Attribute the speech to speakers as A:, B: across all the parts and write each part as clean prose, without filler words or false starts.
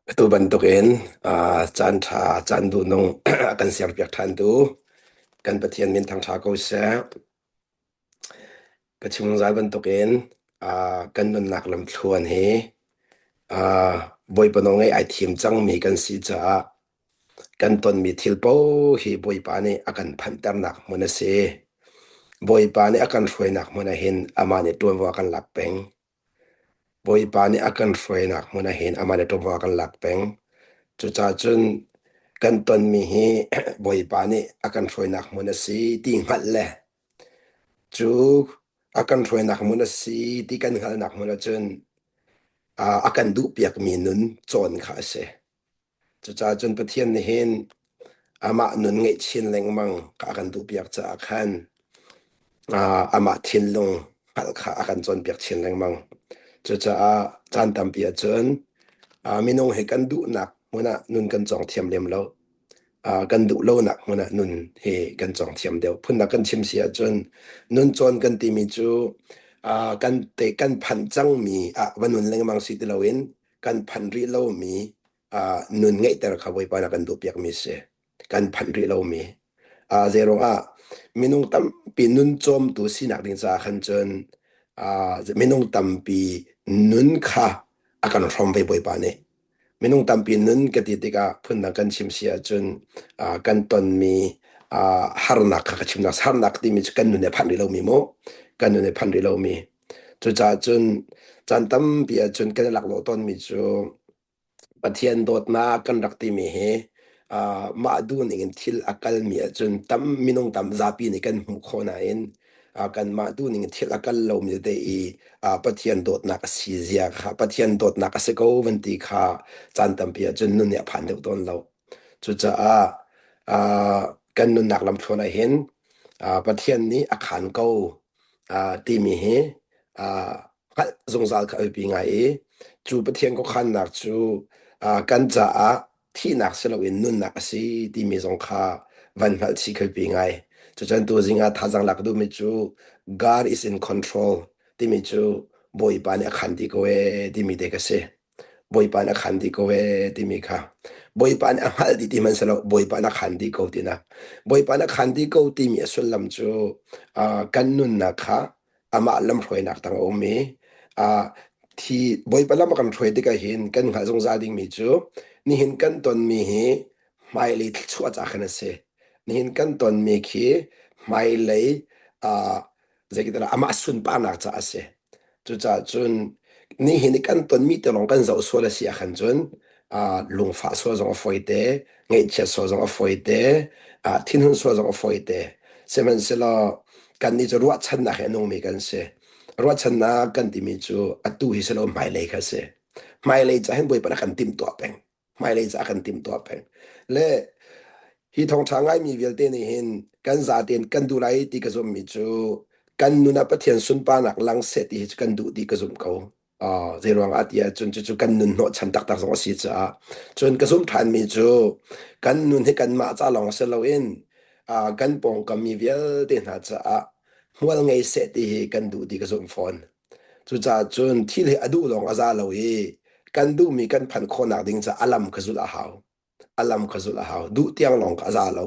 A: Atu bantukin caan ṭha, caan duhnung a kan serpiak ṭhantu kan Pathian min thangṭha ko seh. Ka chim zungzal bantukin kan nunnak lamthluan hi Bawipa nawl ngaih ai thim cangmi kan si caah kan tonmi thil paoh hi Bawipa nih a kan phanhternak hmun a si. Bawipa nih a kan hruainak hmun ah hin amah nih ṭuanvo a kan lak peng. Bawipa nih a kan hruainak hmun ah hin amah le ṭuanvo a kan lak peng. Cucaah cun kan tonmi hi Bawipa nih a kan hruainak hmun a si ti hngalh le cu a kan hruainak hmun a si ti kan hngalhnak hmun ahcun a kan duhpiakmi nun cawn kha a si. Cucaah cun Pathian nih hin amah nun ngeih chin lengmang kha a kan duhpiak caah khan amah thinlung hngalh kha a kan cawnpiak chin lengmang. Cucaah caan tampi ahcun minung hi kan duhnak hmun ah nun kan cawng thiam lem lo. Kan duh lonak hmun ah nun hi kan cawng thiam deuh. Phundang kan chim si ahcun nun cawn kan timi cu kan te kan phanh cangmi ah va nun lengmang si ti loin kan phanh rih lomi nun ngeihter kha Bawipa nih a kan duhpiakmi a si. Kan phanh rih lomi. Zeiruang ah minung tampi nun cawmtu sinak ding caah khan cun minung tampi nun kha a kan hrawm ve Bawipa nih. Minung tampi nun ka ti tikah phundang kan chim si ahcun kan tonmi harnak kha ka chimnak harnak timi cu kan nun he phanh rih lomi mu. Kan nun he phanh rih lomi. Cucaah cun caan tampi ahcun kan i laklawh tawnmi cu Pathian dawtnak kan rak timi hi mah duhning in thil a kalmi ahcun tam minung tam zapi nih kan hmuh khawh nain kanmah duhning in thil a kal lomi tete i Pathian dawtnak a si zia kha Pathian dawtnak a si ko van ti kha caan tampi ahcun nun nih a phan deuh tawn lo. Cucaah kan nunnak lamthluan ah hin Pathian nih a khaan ko timi hi hngalh zungzal kha a biapi ngai i cu Pathian khuakhannak cu kan caah thihnak si loin nunnak a si timi zong kha van hngalh chih kha biapi ngai. Cucun tuzing ah thazaang lak duhmi cu God is in control timi cu Bawipa nih a khan dih ko ee timi te ka si. Bawipa nih a khan dih ko ee timi kha. Bawipa nih a hngalh dih ti hmanh si lo, Bawipa nih a khan dih ko tinak. Bawipa nih a khan dih ko timi a sullam cu kan nunnak kha amah lamhruainak tang a um i thi Bawipa lam a kan hruai tikah hin kan hngalh zungzal dingmi cu nihin kan tonmi hi hmailei thluachuah ca khan a si. Nihin kan tonmi khi hmailei zeitindah amah sunparnak caah a si. Cucaah cun nihin i kan tonmi te lawng kan zoh sual a si ahkhan cun lungfah sual zong a fawi te, ngaihchiat sual zong a fawi te, thinhun sual zong a fawi te. Sihmanhsehlaw kannih cu ruahchannak he a nungmi kan si. Ruahchannak kan timi cu atu hi si lo hmailei kha a si. Hmailei ca hin Bawipa nih a kan timhtuah peng. Hmailei ca a kan timhtuah peng. Le hi thawngṭha ngaimi vialte nih hin kan zatein kan duh lai ti ka zumhmi cu kan nun ah Pathian sunparnak lang seh ti hi cu kan duh ti ka zumh ko. Zeiruang ah ti ahcun cucu kan nun hnawhchan taktak zong a si caah. Cun ka zumh ṭhanmi cu kan nun hi kanmah ca lawng si loin kan pawngkam mi vialte hna caah hmual ngei seh ti hi kan duh ti ka zumh fawn. Cucaah cun thil hi a duh lawng a za lo i kan duhmi kan phanh khawhnak ding caah a lam kha zulh a hau. A lam kha zulh a hau. Duh tiang lawng kha a za lo.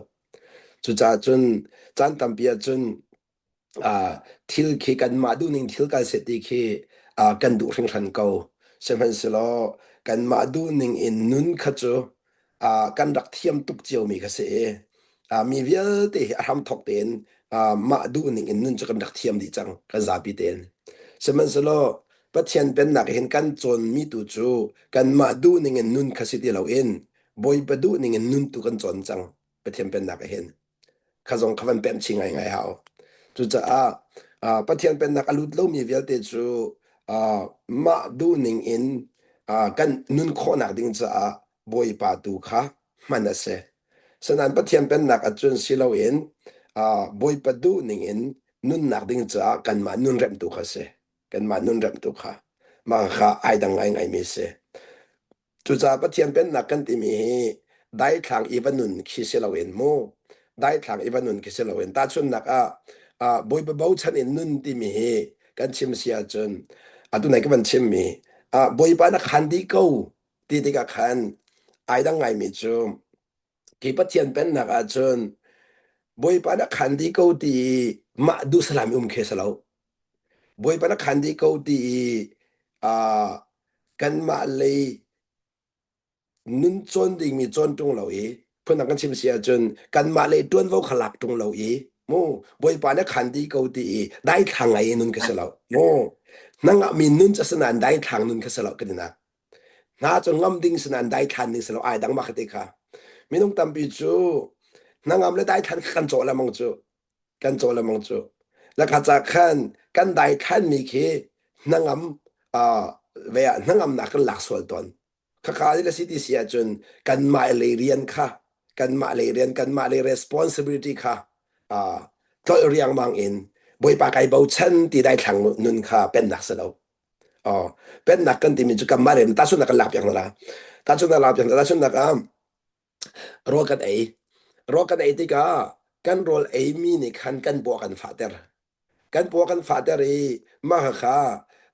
A: Cucaah cun caan tampi ahcun thil khi kanmah duhning thil kal seh ti khi kan duh hringhran ko. Sihmanhsehlaw kanmah duhning in nun kha cu kan rak thiam tuk ciomi kha si i mi vialte hi a hramthawk tein mah duhning in nun cu kan rak thiam dih cang kan zapi tein. Sihmanhsehlaw Pathian Pennak hin kan cawnmi tu cu kanmah duhning in nun kha si ti loin Bawipa duhning in nun tu kan cawn cang Pathian Pennak ah hin. Kha zong kha van pemh chih ngaingai hau. Cucaah Pathian Pennak a lut lomi vialte cu mah duhning in kan nun khawhnak ding caah Bawipa tu kha hman a si. Sinain Pathian Pennak ahcun si loin Bawipa duhning in nunnak ding caah kanmah nun remhtu kha a si. Kanmah nun remhtu kha. Mah kha ai dang ngaingaimi a si. Cucaah Pathian Pennak kan timi hi daithlang i va nun khi si loin mu daithlang i va nun khi si loin tahchunhnak ah Bawipa bochan in nun timi hi kan chim si ahcun atu nai ka van chimmi Bawipa na khan dih ko. Ti tikah khan ai dang ngaimi cu khi Pathian pennak ahcun Bawipa na khan dih ko ti i mah duhsalam i um khi a si lo. Bawipa na khan dih ko ti i uh, kanmah lei nun cawn dingmi cawn ṭung lo i phundang kan chim si ahcun kanmah lei ṭuanvo kha lak ṭung lo i mu Bawipa na khan dih ko ti i daithlang ngai i nun kha si lo. Mu nangah mi nun cu a si nain daithlang nun kha si lo ka ti nak. Hna cu ngam ding si nain daithlan ding si lo ai dang mah kha ti kha. Minung tampi cu hnangam le daithlan kha kan cawh lengmang cu. Kan cawh lengmang cu. Lakha ca khan kan daithlanmi khi hnangam uh, ve ah hnangamnak kan lak sual tawn. Khakha le si ti si ahcun kanmah lei rian kha kanmah lei rian kanmah lei responsibility kha uh, tlolh riangmang in Bawipa kai bochan ti daithlang nun kha pennak si lo. Oh, pennak kan timi cu kanmah le tahchunhnak kan lak piak hna la. Tahchunhnak lak piak hna. Tahchunhnak ah rawl kan ei. Rawl kan ei tikah kan rawl eimi nih khan kan paw a kan fahter. Kan paw a kan fahter i mah kha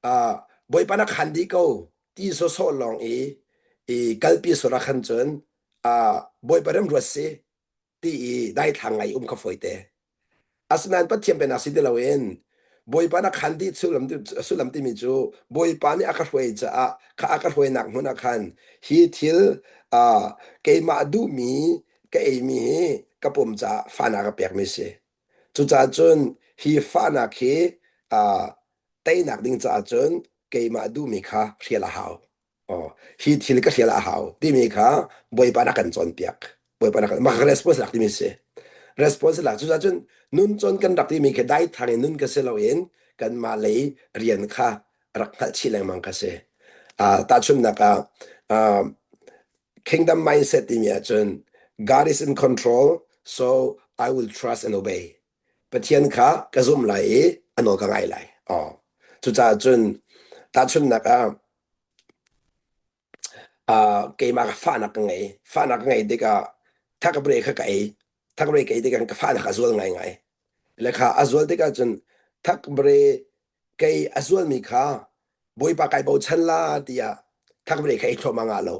A: uh, Bawipa na khan dih ko ti sawsawh lawng i i kalpi sual ah khan cun uh, Bawipa remruat si ti i daithlang ngai um kha fawite. Asinain Pathian pennak si ti loin Bawipa na khan dih sullam, sullam timi cu Bawipa nih a ka hruai caah kha a ka hruainak hmun ah khan hi thil uh, keimah duhmi ka eimi hi ka pum caah fahnak a pekmi si. Cucaah cun hi fahnak hi uh, teinak ding caah cun keimah duhmi kha hrial a hau. Oh, hi thil ka hrial a hau timi kha Bawipa nih a kan cawnpiak. Bawipa nih a kan mah kha response lak timi si. Response lak cucaah cun nun cawn kan rak timi khi daithang in nun ka si loin kanmah lei rian kha rak hngalh chih lengmang ka si. Uh, tahchunhnak ah uh, kingdom mindset timi ahcun God is in control so I will trust and obey. Pathian kha ka zumh lai i a nawl ka ngai lai. Oh. Cucaah cun tahchunhnak ah uh, keimah ka fahnak ka ngei. Fahnak ka ngei tikah thakbre kha ka ei. Thakbre ka ei tikah ka fahnak a zual ngaingai. Le kha a zual tikah cun thakbre kei a zualmi kha Bawipa kai bochan la tiah thakbre kha ei thluahmah ngah lo.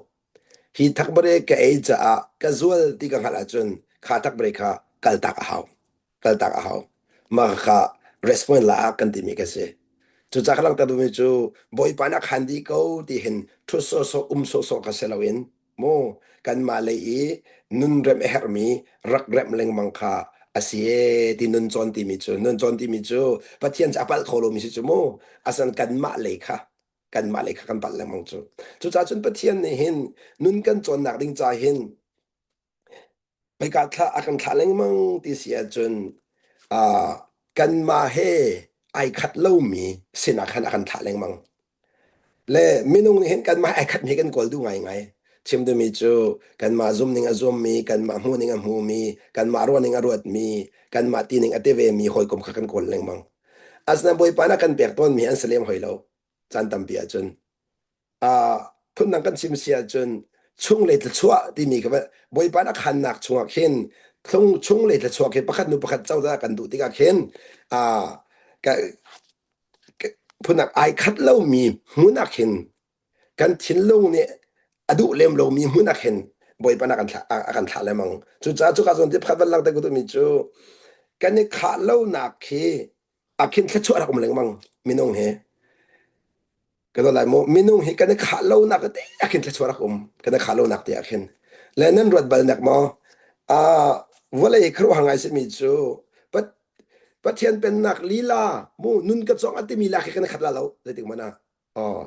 A: Hi thakbre ka ei caah ka zual ti ka hngalh ahcun kha thakbre kha kaltak a hau. Kaltak a hau. Mah kha response la ah kan timi ka si. Cucaah ka langhter duhmi cu Bawipa nih a khan dih ko ti hin ṭhut sawhsawh um sawhsawh kha si loin mu kanmah lei i nun remh a herhmi rak remh lengmang kha a si ee ti nun cawn timi cu nun cawn timi cu Pathian cu a palh kho lomi si cu mu asan kanmah lei kha kanmah lei kha kan palh lengmang cu cucaah cun Pathian nih hin nun kan cawnnak ding ca hin Hmaika thlah a kan thlah lengmang ti si ahcun uh, kanmah he ai khat lomi sinah khan a kan thlah lengmang. Le minung nih hin kanmah ai khat mi kan kawl duh ngaingai. Chim duhmi cu kanmah zum ning a zummi, kanmah hmuh ning a hmumi, kanmah ruah ning a ruatmi, kanmah ti ning a ti vemi hawikom kha kan kawl lengmang. Asinain Bawipa nih a kan pek tawnmi an si lem hoi lo. Caan tampi ahcun. uh, phundang kan chim si ahcun chunglei thluachuah timi kha Bawipa na khannak chungah khin chunglei thluachuah khi pakhat nu pakhat cozah kan duh tikah khin uh, ka, phundang ai khat lomi hmun ah khin kan thinlung nih a duh lem lomi hmun ah khin Bawipa na kan thlah a kan thlah lengmang cucaah cuka zawn ti pakhat van langhter ka duhmi cu kan i khah lonak khi a khin thluachuah rak um lengmang minung he Ka dawt lai mu minung hi kan i khah lonak te ah khin thluachuah rak um kan i khah lonak te ah khin le nan ruat bal nek maw uh, vawlei khuaruahhar ngai simi cu pat Pathian pennak lila mu nun ka cawng a timi lak hi kan i khat la lo zeitik hmanh ah oh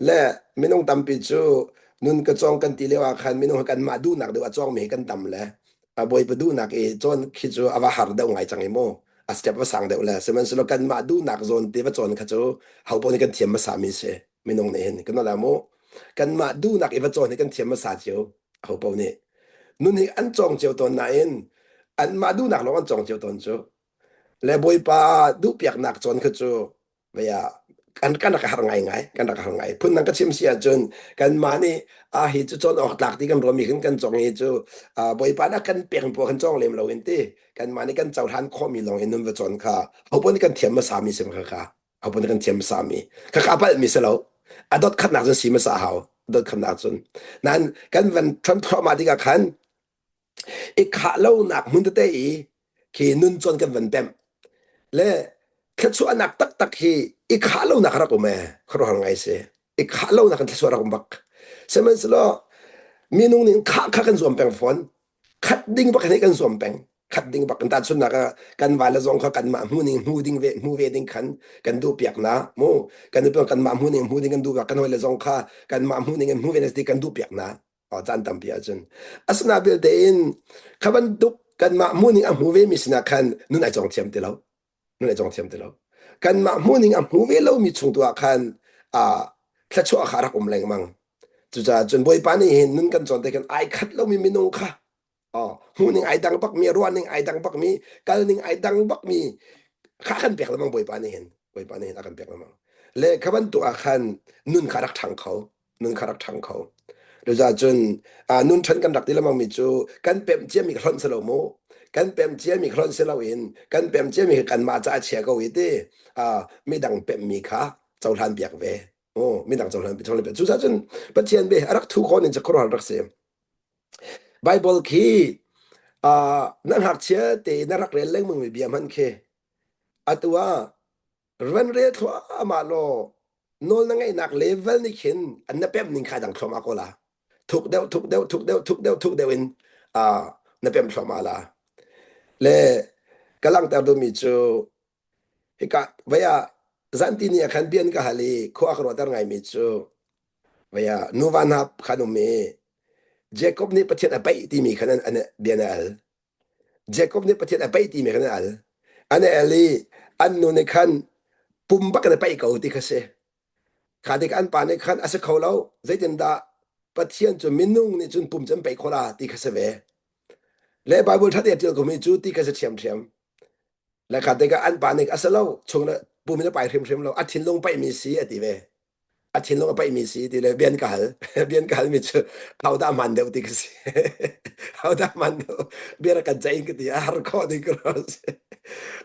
A: le minung tampi cu nun ka cawng kan ti lio ah khan minung hi kanmah duhnak deuh a cawngmi hi kan tam le a bawipa duhnak i cawn khi cu a va har deuh ngai cang i mu a step va sang deuh le sihmanhsehlaw kanmah duhnak zawn te va cawn kha cu ho paoh nih kan thiam hmasa mi si minung nih hin kan la mu kanmah duhnak i va cawn hi kan thiam hmasa cio ho paoh nih nun hi an cawng cio tawn nain anmah duhnak lawng an cawng cio tawn cu le bawipa duhpiaknak cawn kha cu Vaya kan kan rak har ngai ngai kan rak har ngai phun dang ka chim si ahcun kanmah nih a hi cu cawn awk tlak ti kan ruahmi khin kan cong hi cu bawipa nih a kan pek paoh kan cawng lem lo in ti kanmah nih kan cohlan khawhmi lawng in nun va cawn kha hopaoh nih kan thiam hmasa mi sim kha kha hopaoh nih kan thiam hmasa mi kha kha a palh mi si lo a dot khatnak cun si hmasa hau. Dot khamnak cun. Nain kan van ṭhan thluahmah tikah khan i khah lonak hmun tete i khi nun cawn kan van pemh le thluachuahnak taktak hi i khah lonak a rak um ee khuaruahhar ngai si i khah lonak in thluachuah rak um bak sihmanhsehlaw minung nih khah kha kan zuam peng fawn khat ding bak hi kan zuam peng khat ding bak kan tahchunhnak ah kan vale zong kha kanmah hmu ning hmu ding ve hmu ve ding khan kan duh piak na mu kan kanmah hmu ning hmu ding kan duh kan hawile zong kha kanmah hmu ning in hmu ve ti kan duh piak na caan tampi ahcun asina belte in kha bantuk kanmah hmuhning a hmu ve mi sinah khan nun ai cawng thiam ti lo nun ai cawng thiam ti lo kanmah hmuhning a hmu ve lomi chung tu ah khan thluachuah kha a rak um lengmang cucaah cun bawipa nih hin nun kan cawn te khan ai khat lomi minung kha hmuhning ai dang bakmi ruahning ai dang bakmi kalning ai dang bakmi kha kan pek lengmang bawipa nih hin bawipa nih hin a kan pek lengmang le kha bantuk ah khan nun kha rak ṭhang kho nun kha rak ṭhang kho Cucaah cun nun ṭhan kan rak ti lengmang mi cu kan pemh ciami kha hlonh si lo mu kan pemh ciami kha hlonh si loin kan pemh ciami kha kanmah caah chia ko i ti midang pemhmi kha cohlan piak ve midang cohlan cohlan piak cucaah cun Pathian bia a rak thu khawh ning cu khuaruahhar rak si Bible khi na ngakchia te na rak rel lengmang mi bia hmanh khi atu ah Van rel thluahmah law nawl na ngeihnak level nih khin an na pemh ning kha dang thluahmah ko la. Thuk deuh, thuk deuh, thuk deuh, thuk deuh, thuk deuh in na pemh thluahmah la. Le ka langhter duhmi cu hika vei ah zanti ni ah khan bian ka hal i khua ka ruahter ngaimi cu vei ah nuva hna khan um i Jacob nih Pathian a paih timi khan an bian a al. Jacob nih Pathian a paih timi khan an al. An al i an nu nih khan pum bak in a paih ko ti kha si. Kha tik an pa nih khan a si kho lo. Zeitindah Pathian cu minung nih cun pum cu an paih khawh la ti kha si ve. Le Bible ṭha te ṭial komi cu ti kha si ṭhiamṭhiam. Le kha tikah an pa nih a si lo, chung le pum in a pai hrimhrim lo, a thinlung paihmi si a ti ve. A thinlung a paihmi si ti le bian ka hal. Bian ka halmi cu hodah hmaan deuh ti ka si. Hodah hmaan deuh bia rak kan ceih in ka ti a har khawh ding ka ruah si.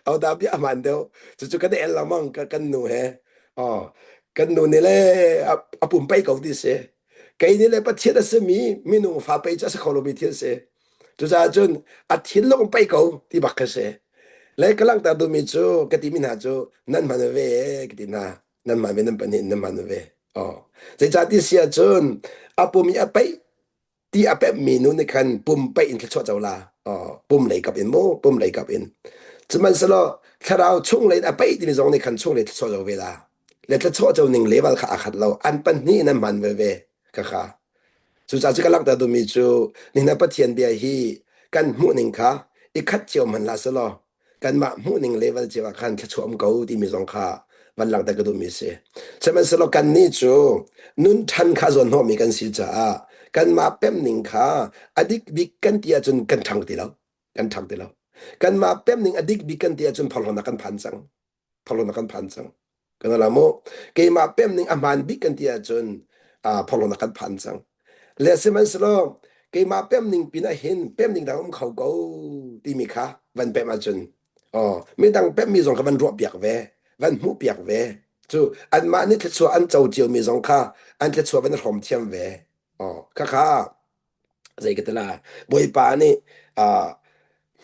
A: Hodah bia hmaan deuh cucu kan i el lengmang ka kan nu he. Oh, kan nu nih le a, a pum paih ko ti si. Kei nih le Pathian a simi minung fa pei cu a si kho lomi thil si. Cucaah cun a thinlung paih ko ti bak ka si. Le ka langhter duhmi cu ka timi hna cu nan hman ve ka ti hna. Nan hman ve nan pahnih nan hman ve. Oh. Zeicah ti si ahcun a pum i a paih ti a pemhmi nu nih khan pum paih in thluachuah co la. Oh, pum lei kap in mu, pum lei kap in. Sihmanhsehlaw thlarau chung lei in a paih timi zong nih khan chung lei thluachuah co ve la. Le thluachuah co ning level kha aa khat lo. An pahnih in an hman veve. Khakha. Cucaah cu ka langhter duhmi cu nihin ah Pathian bia hi kan hmuhning kha i khat cio hmanh hlah selaw kanmah hmuhning level cio ah khan thluachuah um ko timi zong kha van langhter ka duhmi a si. Sihmanhsehlaw kannih cu nun ṭhan kha zawn hnawhmi kan si caah kanmah pemning kha a dik bik kan ti ahcun kan ṭhang ti lo. Kan ṭhang ti lo. Kanmah pemning a dik bik kan ti ahcun phorhlawtnak kan phan cang. Phorhlawtnak kan phan cang. Kan ala mu. Keimah pem ning a hmaan bik kan ti ahcun phorhlawtnak kan phan cang. Le sihmanhsehlaw keimah pem ning pin ah hin pem ning dang um kho ko timi kha van pem ahcun oh midang pemmi zong kha van ruah piak ve, van hmuh piak ve. Cu anmah nih thluachuah an co ciomi zong kha an thluachuah van hrawm thiam ve. Oh khakha zei ka ti la Bawipa nih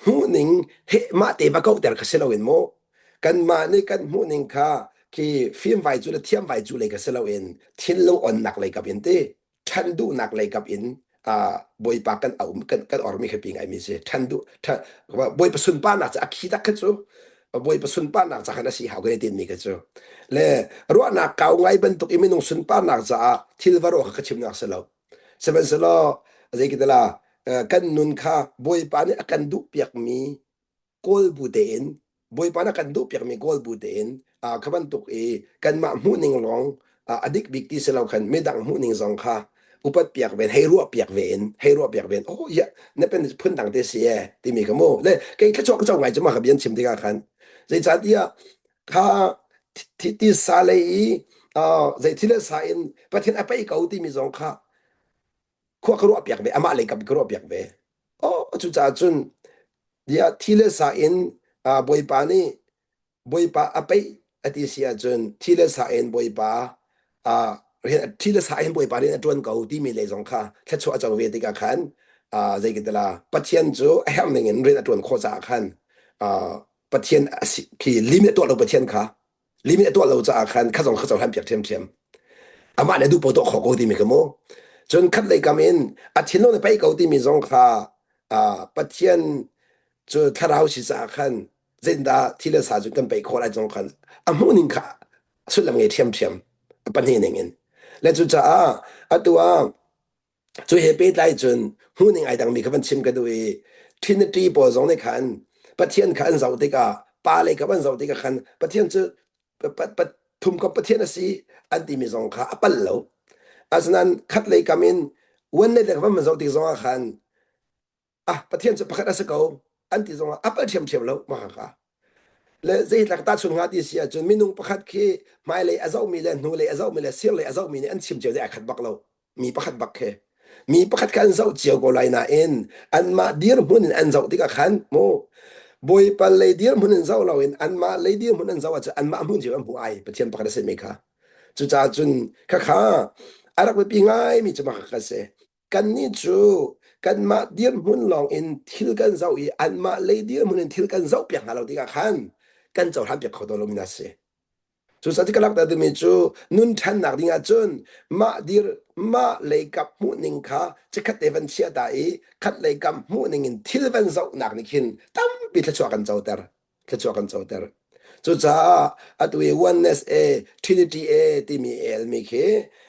A: hmuhning he mah te va kauhter kha si loin mu kanmah nih kan hmuhning kha khi fim vai cu le thiam vai cu lei kha si loin thinlung onnak lei kap in ti ṭhan duhnak lei kap in Bawipa kan um kan kan ormi kha pi ngaimi si ṭhan duh Bawipa sunparnak cu a khi tak kha cu Bawipa sunparnak ca khan a si hau kan i tinmi kha cu le ruahnak kau ngai bantuk i minung sunparnak caah thil va ruah kha ka chimnak si lo Sihmanhsehlaw zeikitala kan nun kha Bawipa nih a kan duhpiakmi kawl bu tein Bawipa nih a kan duhpiakmi kawl bu tein kha bantuk i kanmah hmuhning lawng a dik bik ti si lo khan midang hmuhning zong kha upat piak ve hei ruah piak ve in hei ruah piak ve in oh yeah na pen phun dang te si e timi kha mu le kei thluachuah ka co ngai cu ma ka bian chim tikah khan zeicahtiah kha ti sa lei i zei thil le sa in Pathian a pei ko timi zong kha khua ka ruah piak ve amah lei kam ka ruah piak ve oh cucaah cun dia thi le sa in Bawipa nih Bawipa a peih a ti si ahcun thi le sa in Bawipa. Thi le sa hin Bawipa rian a ṭuan ko timi lei zong kha thluachuah a co ve tikah khan zei ka ti la Pathian cu a herh ning in rian a ṭuan khawh caah khan Pathian a si khi limit a tuah lo Pathian kha limit a tuah lo caah khan kha zong kha cohlan piak ṭhiamṭhiam. Amah nih a duh paoh tuah khawh ko timi ka mu. Cun khat lei kam in a thinlung nih pei ko timi zong kha Pathian cu thlarau si caah khan zeitindah thi le sa cu kan peih khawh lai zong khan a hmuh ning kha sullam ngei ṭhiamṭhiam a pahnih ning in. Le cucaah atu ah cu he pehtlai cun hmuhning ai dangmi kha van chim ka duh i Trinity pawl zong nih khan Pathian kha an zoh tikah pa lei kha an zoh tikah khan Pathian cu thum kam Pathian a si an timi zong kha a palh lo. Asinain khat lei kam in one lei kam van zoh tik zong ah khan ah Pathian cu pakhat a si ko an ti zong ah a palh ṭhiamṭhiam lo mah kha. Le zeitlak tahchun hnga ti si ahcun minung pakhat khi hmailei a zohmi le hnulei a zohmi le sirlei a zohmi nih an chim cio ding ai khat bak lo. Mi pakhat bak khi. Mi pakhat kha an zoh cio ko lai nain anmah dirhmun in an zoh tikah khan mu Bawipa lei dirhmun in zoh loin anmah lei dirhmun an zoh ahcun anmah hmun cio an hmu ai Pathian pakhat a simi kha. Cucaah cun khakha a rak biapi ngaimi cu mah kha si. Kannih cu kanmah dirhmun lawng in thil kan zoh i anmah lei dirhmun in thil kan zohpiak hna lo tikah khan kan cohlanpiak kho tawn lomi hna a si. Cucaah ti ka langhter duhmi cu nun ṭhannak ding ahcun mah dir mah leikap hmuhning kha chikkhat te van chiah ta i khat leikap hmuhning in thil van zohnak nih khin tampi thluachuah kan coter. Thluachuah kan coter. Cucaah atu i oneness e, trinity e timi elmi khi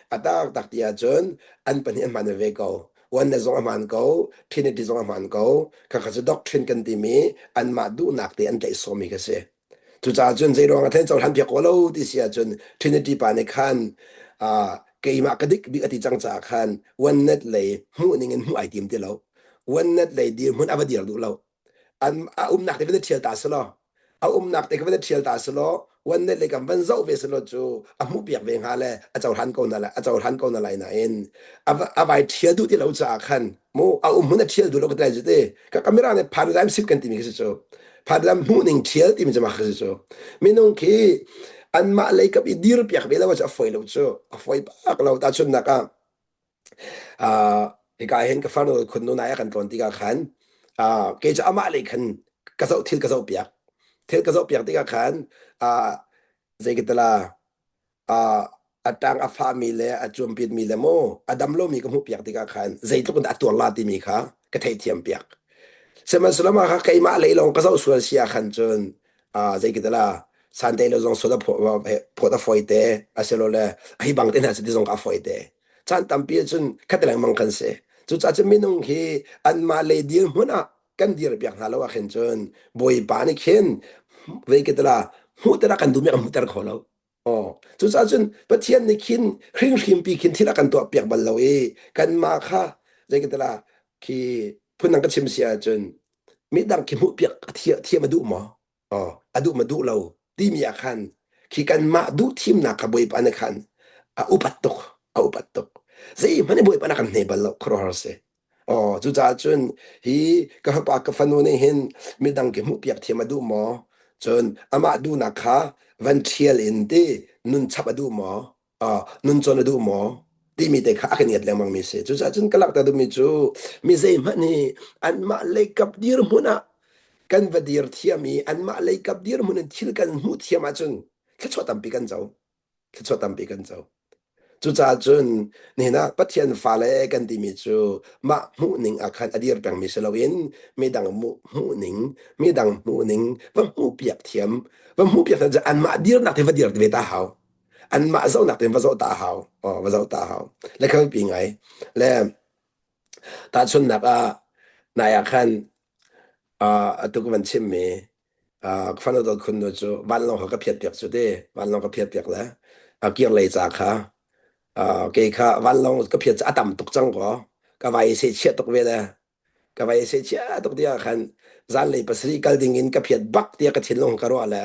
A: a taktak ti ahcun an pahnih an hmaan veve ko. Oneness zong a hmaan ko, trinity zong a hmaan ko. Khakha cu doctrine kan timi anmah duhnak te an tlaih sawmi kha si. Cucaah cun zeiruang ah then cohlan piak ko lo ti si ahcun Trinity pa nih khan uh, keimah ka dik bik a ti cang caah khan oneness lei hmuh ning in hmuh ai tim ti lo. Oneness lei dirhmun a va dir duh lo. An a umnak te van i ṭhial ta selaw a umnak te kha van i ṭhial ta selaw one le kam van zoh ve selaw cu a hmuh piak ve hnga le a cohlan ko na lai a cohlan ko na lai nain a a vai ṭhial duh ti lo caah khan mu a um hmun a ṭhial duh lo ka ti lai cu ti ka camera nih paradigm shift kan timi khi si cu paradigm hmuh ning ṭhial timi cu mah khi si cu minung khi anmah lei kap i dir piak ve lo cu a fawi lo cu a fawi bak lo tahchunhnak ah Uh, hika hin ka farnu khun nu nai a kan tlawn tikah khan uh, kei cu amah lei khan ka zoh thil ka zoh piak thil ka zoh piak tikah khan uh, zei ka tala uh, a tang a fahmi le a cuampitmi le mu a dam lomi ka hmuh piak tikah khan zeitluk in dah a tuar la timi kha ka theihthiam piak sihmanhsehlaw mah kha keimah lei lawng ka zoh sual si ah khan cun uh, zei ka tala sante lo zong sual a phawt a fawi te asilole hi bang te hna cu ti zong ka a fawi te Caan tampi ahcun khat lengmang kan si. Cucaah cun minung hi anmah lei dirhmun ah kan dir piak hna lo ah khin cun Bawipa nih khin vei ke tala hmuh tala kan duhmi a kan hmuhter kho lo. Aw. Cucaah cun Pathian nih khin hringhrimpi khin thil a kan tuah piak bal lo i kanmah kha zei ke tala khi phundang ka chim si ahcun midang khi hmuh piak a thiam a duh maw? Aw, a duh ma duh lo timi ah khan khi kanmah duh thimnak kha Bawipa nih khan a upat tuk, a upat tuk. Zeihmanh in Bawipa nih a kan hne bal lo, khuaruahhar a si. Aw, cucaah cun hi ka fapa ka fanu nih hin midang khi hmuhpiak thiam a duh maw? Cun amah duhnak kha van ṭhial in ti nun chap a duh maw? Uh, nun cawn a duh maw? timi te kha a kan iat lengmang mi si. Cucaah cun ka langhter duhmi cu mi zeihmanh hi anmah leikap dirhmun ah kan va dir thiam i anmah leikap dirhmun in thil kan hmuh thiam ahcun thluachuah tampi kan co. Thluachuah tampi kan co. Cucaah cun nihin ah Pathian fale kan timi cu mah hmuhning ah khan a dir pengmi si loin midang hmuhning, midang hmuhning va hmuhpiak thiam, va hmuhpiak thiam cu anmah dirnak te va dir ve ta hau. Anmah zohnak tein va zoh ta hau. Oh, va zoh ta hau. Le khalpi ngai. Le tahchunhnak ah nai ah khan uh, atu ka van chimmi uh, ka fanu dawt khun nu cu vanlawng kha ka phiat piak cu ti vanlawng ka phiat piak le a kir lei ca kha uh, kei kha vanlawng ka phiat cu a tam tuk cang ko ka vai se chiah tuk ve le Ka vai se chia tuk tiah khan zanlei pasarih kal ding in ka phiat bak tiah ka thinlung ka ruah le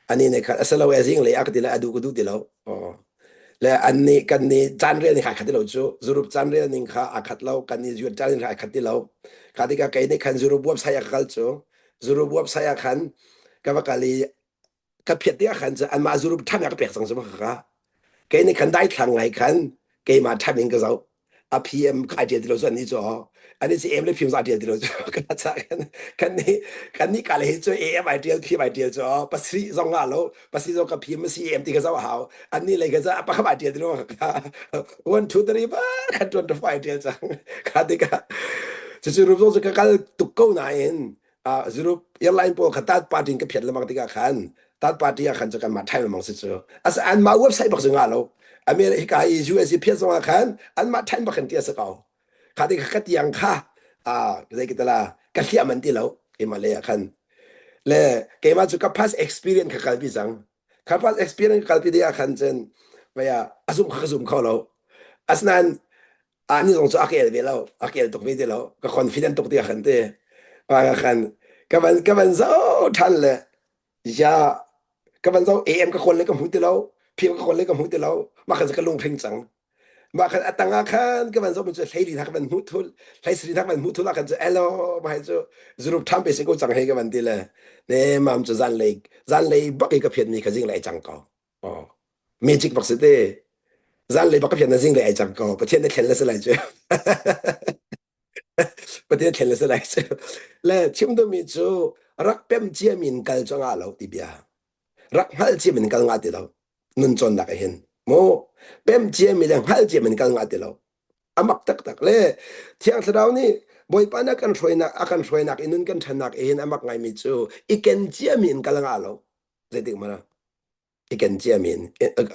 A: ani nih khan asalo e zinglei a ka ti le a duh ka duh ti lo. Oh. Le an nih kan nih caan rel ning kha khat ti lo cu zurup caan rel ning kha a khat lo kan nih zuat caan ning kha a khat ti lo. Kha tikah kei nih khan zurup website ah ka kal cu zurup website ah khan ka va kal i ka phiat tikah khan cu anmah zurup ṭhan ah ka pek cang cu ka. Kei nih khan daithlang ngai khan keimah ṭhan in ka zoh. A PM kha ai ṭial ti lo cu annih cu ani cu AM le PM cu ai ṭial ti lo cu ka ca kan kan nih kan nih ka le hi cu AM ai ṭial PM ai ṭial cu pasarih zong ngah lo pasarih zong ka PM a si AM ti ka zoh a hau annih lei ka ca pakhat ai ṭial ti lo ka one two three ba khan ṭuan ṭha ai ṭial cang kha tikah cucu rup zong cu ka kal tuk ko nain uh, Europe airline pawl kha third party in ka phiat lengmang tikah khan third party ah khan cu kanmah thai lengmang si cu as anmah website bak cu nga lo America i US i phiat zong ah khan anmah thain bak khan ti a si ko kha ti ka tiang kha a zei ki tala ka hliam an ti lo keimah le ah khan le keimah cu ka past experience kha kalpi cang ka past experience kalpi ding ah khan cun vaya azum kha ka zum kho lo asinain ani zong cu a kel ve lo a kel tuk ve ti lo ka confident tuk ti khan ti pa ka khan ka van ka van zo than le ya ka van zo am ka kawl le ka hmu ti lo phim ka kawl le ka hmu ti lo mah khan ka lung hring cang mah khan atang ah khan ka van zo mi cu hlei li ka van hmu thul hlei sri ka van hmu thul ah khan cu elo mai cu zurup tham pe se ko cang he ka van ti le ne mam cu zan lei zan lei bak i ka phiat mi kha zing lei cang ko Oh. Magic bak si te. Zanlei bak ka phian na zinglei ai cang ko. Pathian na thlen le si lai cu. Pathian thlen le si lai cu. Le chim duhmi cu rak pem cia min kal cu ngah lo ti bia. Rak hngalh cia min kal ngah ti lo. Nun cawnnak ah hin. Mu pem cia mi le hngalh cia min kal ngah ti lo. Amak taktak le Thiang Thlarau nih Bawipa na kan hruainak a kan hruainak in nun kan ṭhannak in amak ngaimi cu i ken cia mi in kal ngah lo. Zeitik mana? I ken ciami in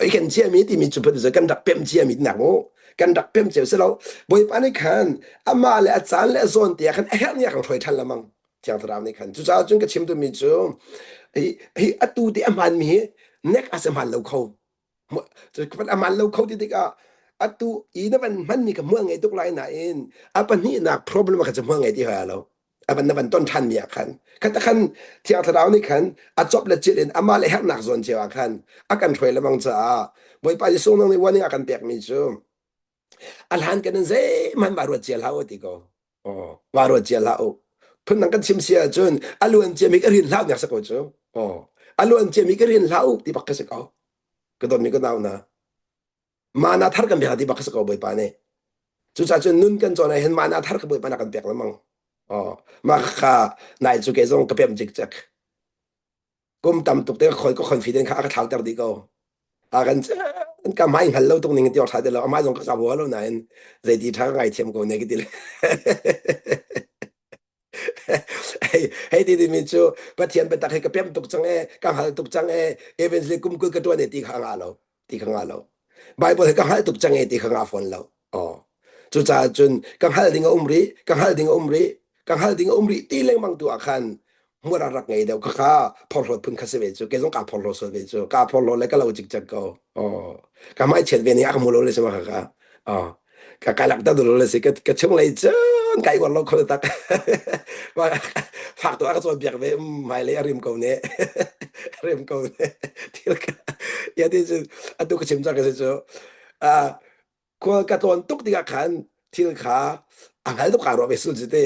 A: i ken ciami timi cu phun kan rak pem ciami nak mu kan rak pem cio si lo Bawipa nih khan amah le a caan le a zawn te ah khan a herh ni ah kan hruai ṭhan lengmang Thiang Thlarau nih khan cucaah cun ka chim duhmi cu hi hi atu ti a hmaanmi hi nek a si hmaan lo kho a hmaan lo kho ti tikah atu i na van hmanmi ka hmual ngei tuk lai nain a pahnihnak problem kha cu hmual ngei ti hoi lo a van na van ton ṭhan mi ah khan kha khan Thiang Thlarau nih khan a cop le cil in amah le herhnak zawn cio ah khan a kan hruai lengmang caah Bawipa Jesuh nang nih warning a kan pekmi cu a hlan kan in zeihmanh va ruat cia hlah u ti ko oh va ruat cia hlah u phun dang kan chim si ahcun a luan ciami ka rin hlah nek sa ko cu oh a luan ciami ka rin hlah u ti bak ka si ko ka dawtmi ka nau na Mana thar kan pek ti bak si ko Bawipa nih. Cucaah cun nun kan cawn ah hin mana thar ka Bawipa na kan pek lengmang. Oh, mah kha nai cu kei zong ka pem cikcek. Kum tam tuk te khoi ka confident kha a ka thlauter dih ko. A kan an ka mai hngal lo tuk ning ti tha ti lo amai zong ka ka bo lo nain zeiti tha ka ngai thiam ko ne ka ti le. Hei hei ti timi cu Pathian biatak hi ka pem tuk cang e ka hngal tuk cang e evangelist kum kul ka tuan e ti kha nga lo ti kha nga lo Bible hi ka hngal tuk cang e ti kha nga fawn lo oh cucaah cun ka hngal ding a um rih ka hngal ding a um rih ka hngal ding a um rih ti lengmang tu ah khan hmuar a rak ngei deuh kha kha phorhlawt phun kha si ve cu kei zong kaa phorhlaw sual ve cu kaa phorhlaw le ka lo cikcek ko oh ka hmai chiat ve ning a ka hmu lo le si ma kha kha oh ka kai lak ta dulu le si ka ka chung lei cun kai uar lo kho tak fak tu a ka cawn piak ve hmai lei a rim ko ne rim ko ne thil ka ya ti cu atu ka chim cang ka si cu a khual ka tlawn tuk tikah khan thil kha a hngal tuk kaa ruah ve sul cu te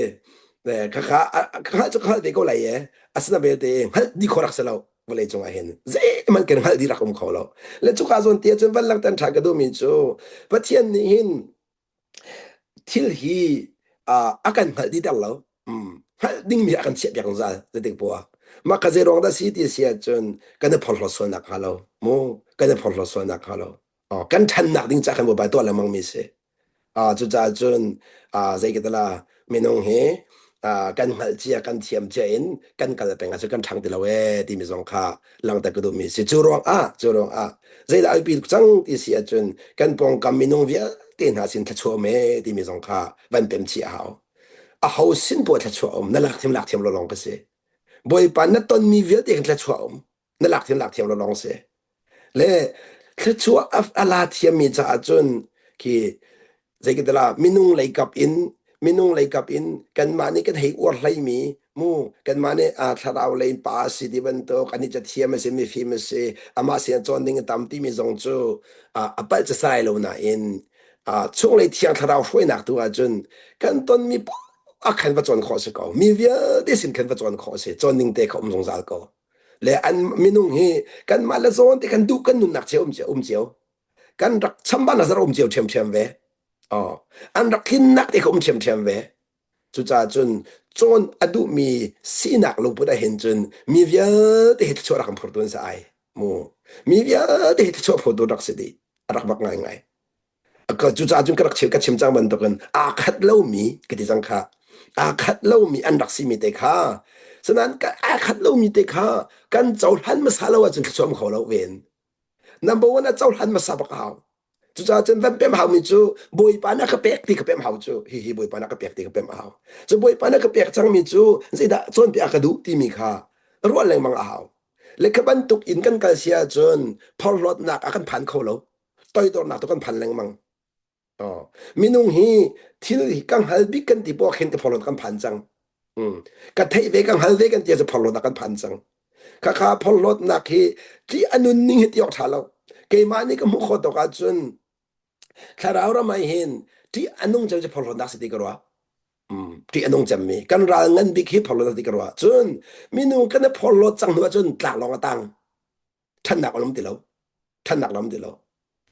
A: kha kha ka hngalh cu ka hngalh te ko lai e asina belte hngalh di kho rak si lo vawlei cung ah hin zeihmanh kan hngalh di rak um kho lo le cuka zawn te cun van langhter ṭha ka duhmi cu Pathian nih hin thil hi a kan hngalh dih ter lo hngalh dingmi a kan chiah piak zungzal zeitik poah mah ka zei ruang dah si ti si ahcun kan i phorhlawt sual nak hnga lo mu kan i phorhlawt sual nak hnga lo kan ṭhannak ding ca kan bawipa tuah lengmang mi si cucaah cun zei ka tala minung hi kan hngalh cia kan thiam cia in kan kal peng ahcun kan ṭhang ti lo ee timi zong kha langhter ka duhmi si. Cu ruangah cu ruangah zeidah a biapi tuk cang ti si ahcun kan pawngkam minung vialte hna sin thluachuah um ee timi zong kha van pem chih a hau. Aho sin poah thluachuah um na lak thiam lak thiam lo lawng ka si. Bawipa na tonmi vialte kan thluachuah um na lak thiam lak thiam lo lawng si. Le thluachuah a la thiammi caah cun khi zeikatala minung lei kap in minung lei kap in kanmah nih kan hei uar hleimi mu kanmah nih a thlarau lei pa a si ti bantuk ani cathiam a si mifim a si amah sin cawn ding a tam timi zong cu a palh casai lo nain chunglei thiang thlarau hruainak tu ahcun kan tonmi a khan va cawn khawh si ko mi vialte sin khan va cawn khawh si cawn ning te kha um zungzal ko le an minung hi kanmah le zawn te kan duh kan nunnak cio um cio um cio. Kan rak chambaunak zar um cio ṭhiamṭhiam ve. Oh, an rak tlinnak te kha um ṭhiamṭhiam ve. Cucaah cun cawn a duhmi sinak lungput ah hin cun mi vialte hi thluachuah rak kan phurtu an si ai. Mu. Mi vialte hi thluachuah phurtu rak si dih. A rak bak ngaingai. Cucaah cun ka rak chim ka chim cang bantukin aa khat lomi ka ti cang kha. Aa khat lomi an rak simi te kha. Sinain aa khat lomi te kha kan cohlan hmasa lo ahcun thluachuah um kho lo ven. Number one ah cohlan hmasa bak a hau. Cucaah cun van pem haumi cu Bawipa na ka pek ti ka pem hau cu hihi Bawipa na ka pek ti ka pem a hau. Cu Bawipa na ka pek cangmi cu zeidah cawnpiak ka duh timi kha ruah lengmang a hau. Le kha bantuk in kan kal si ahcun phorhlawtnak ah kan phan kho lo. Toidornak tu kan phan lengmang. Oh. Minung hi thil hi ka hngal bik kan ti poah khin ka phorhlawt kan phan cang. Mm. Ka theih ve ka hngal ve kan ti cu phorhlawtnak kan phan cang. Khakha phorhlawtnak hi ṭih a nun ning hi ti awk ṭha lo. Keimah nih ka hmuh khawh tawk ahcun thlarau ram ah hin ṭih a nung cem cu phorhlawtnak si ti ka ruah. Mm. Ṭih a nung cemmi kan ral ngan bik hi phorhlawtnak ti ka ruah. Cun minung kan i phorhlawt cang hnu ahcun tlak lawng a tang. Ṭhannak a um ti lo. Ṭhannak a um ti lo.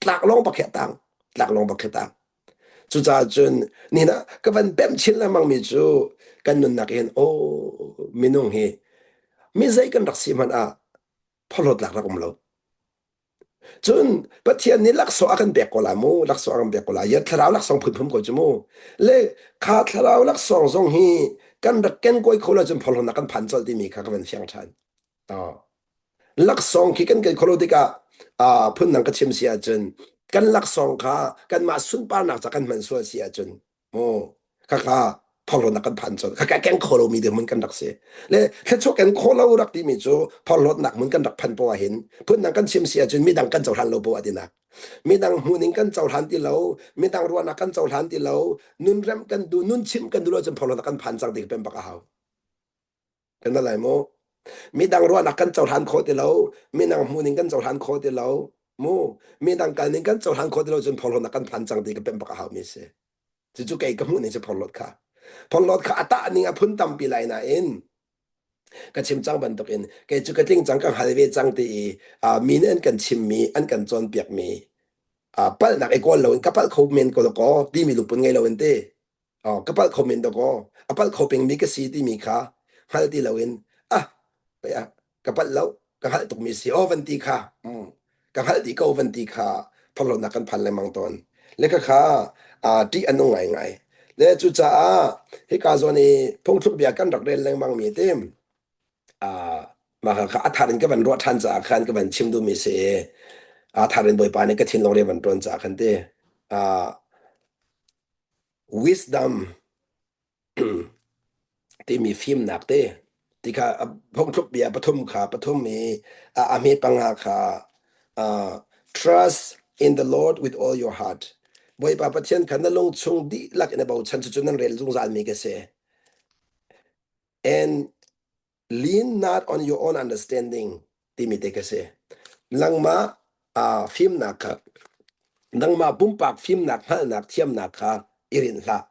A: Tlak lawng bak hi a tang. Tlak lawng bak hi a tang. Cucaah cun nihin ah ka van pemh chin lengmang mi cu kan nunnak hin aw minung hi mi zei kan rak si hmanh ah phorhlawtlak rak um lo. Cun Pathian nih laksawng a kan pek ko la mu, laksawng a kan pek ko la. Ya thlarau laksawng phunphun ko cu mu. Le kha thlarau laksawng zong hi kan rak ken kawi kho lo cun phorhlawtnak kan phan colh timi kha ka van fiang ṭhan. Oh. Laksawng khi kan ken khawh lo tikah uh, phundang ka chim si ahcun kan laksawng kha kanmah sunparnak ca kan hman sual si ahcun mu khakha phorhlawtnak kan phan colh khakha keng kho lomi dirhmun kan rak si le thluachuah ken kho lo rak timi cu phorhlawtnak mun kan rak phan poah hin phundang kan chim si ahcun midang kan cohlan lo poah tinak midang hmuhning kan cohlan ti lo midang ruahnak kan cohlan ti lo nun rem kan du nun chim kan du lo cun phorhlawtnak kan phan cang ti pem bak a hau Kan dah lai mu. Midang ruahnak kan cohlan khawh ti lo, midang hmuhning kan cohlan khawh ti lo, mu. Midang kalning kan cohlan khawh ti lo cun phorhlawtnak kan phan cang ti ka pemh bak a haumi si. Cucu kei ka hmuh ning cu phorhlawt kha. Phorhlawt kha a tah ning a phun tampi lai nain ka chim cang bantukin kei cu ka tling cang ka hngal ve cang ti i uh, mi nih an kan chimmi an kan cawnpiakmi uh, palhnak i kawl loin ka palh kho men ko kaw timi lungput ngei loin ti Oh, ka palh kho men dawkaw a palh kho pengmi ka si timi kha hngal ti loin ah ah ka palh lo ka hngalh tukmi si aw van ti kha mm, ka hngalh dih ko van ti kha phorhlawtnak kan phan lengmang tawn le kha kha aa ṭih a nung ngaingai le cucaah hika zawn i phungthluk bia kan rak rel lengmang mi te ah mah kha a thar in ka van ruah ṭhan caah khan ka van chim duhmi si i a thar in Bawipa nih ka thinlung rian van ṭuan caah khan ti ah Wisdom timi fimnak te ti kha phungthluk bia pathum kha pathum i a a hme panga kha uh, trust in the Lord with all your heart. Bawipa Pathian kha na lung chung dihlak in a bochan cucu nan rel zungzal mi ka si. And lean not on your own understanding timi te ka si. Nangmah uh, fimnak kha nangmah pumpak fimnak hngalhnak thiamnak kha i rinh hlah.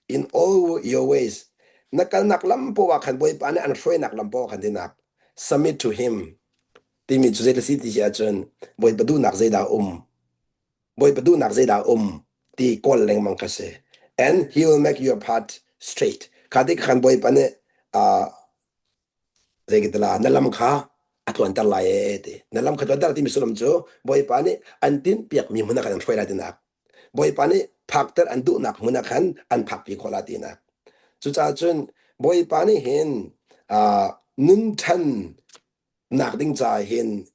A: In all your ways na kalnak lam poah khan Bawipa nih an hruainak lam poah khan tinak submit to him timi cu zei si ti si ahcun Bawipa duhnak zeidah um Bawipa duhnak zeidah um ti kawl lengmang kha si. And he will make your path straight. Kha ti khan Bawipa nih uh, zeikitala na lam kha a tluanter lai e ti. Na lam kha tluanter timi sullam cu Bawipa nih an tinhpiakmi hmun ah khan an hruai lai tinak. Bawipa nih phakter an duhnak hmun ah khan an phakpi khawh lai tinak. Cucaah cun Bawipa nih hin uh, nun ṭhan nak ding caah hin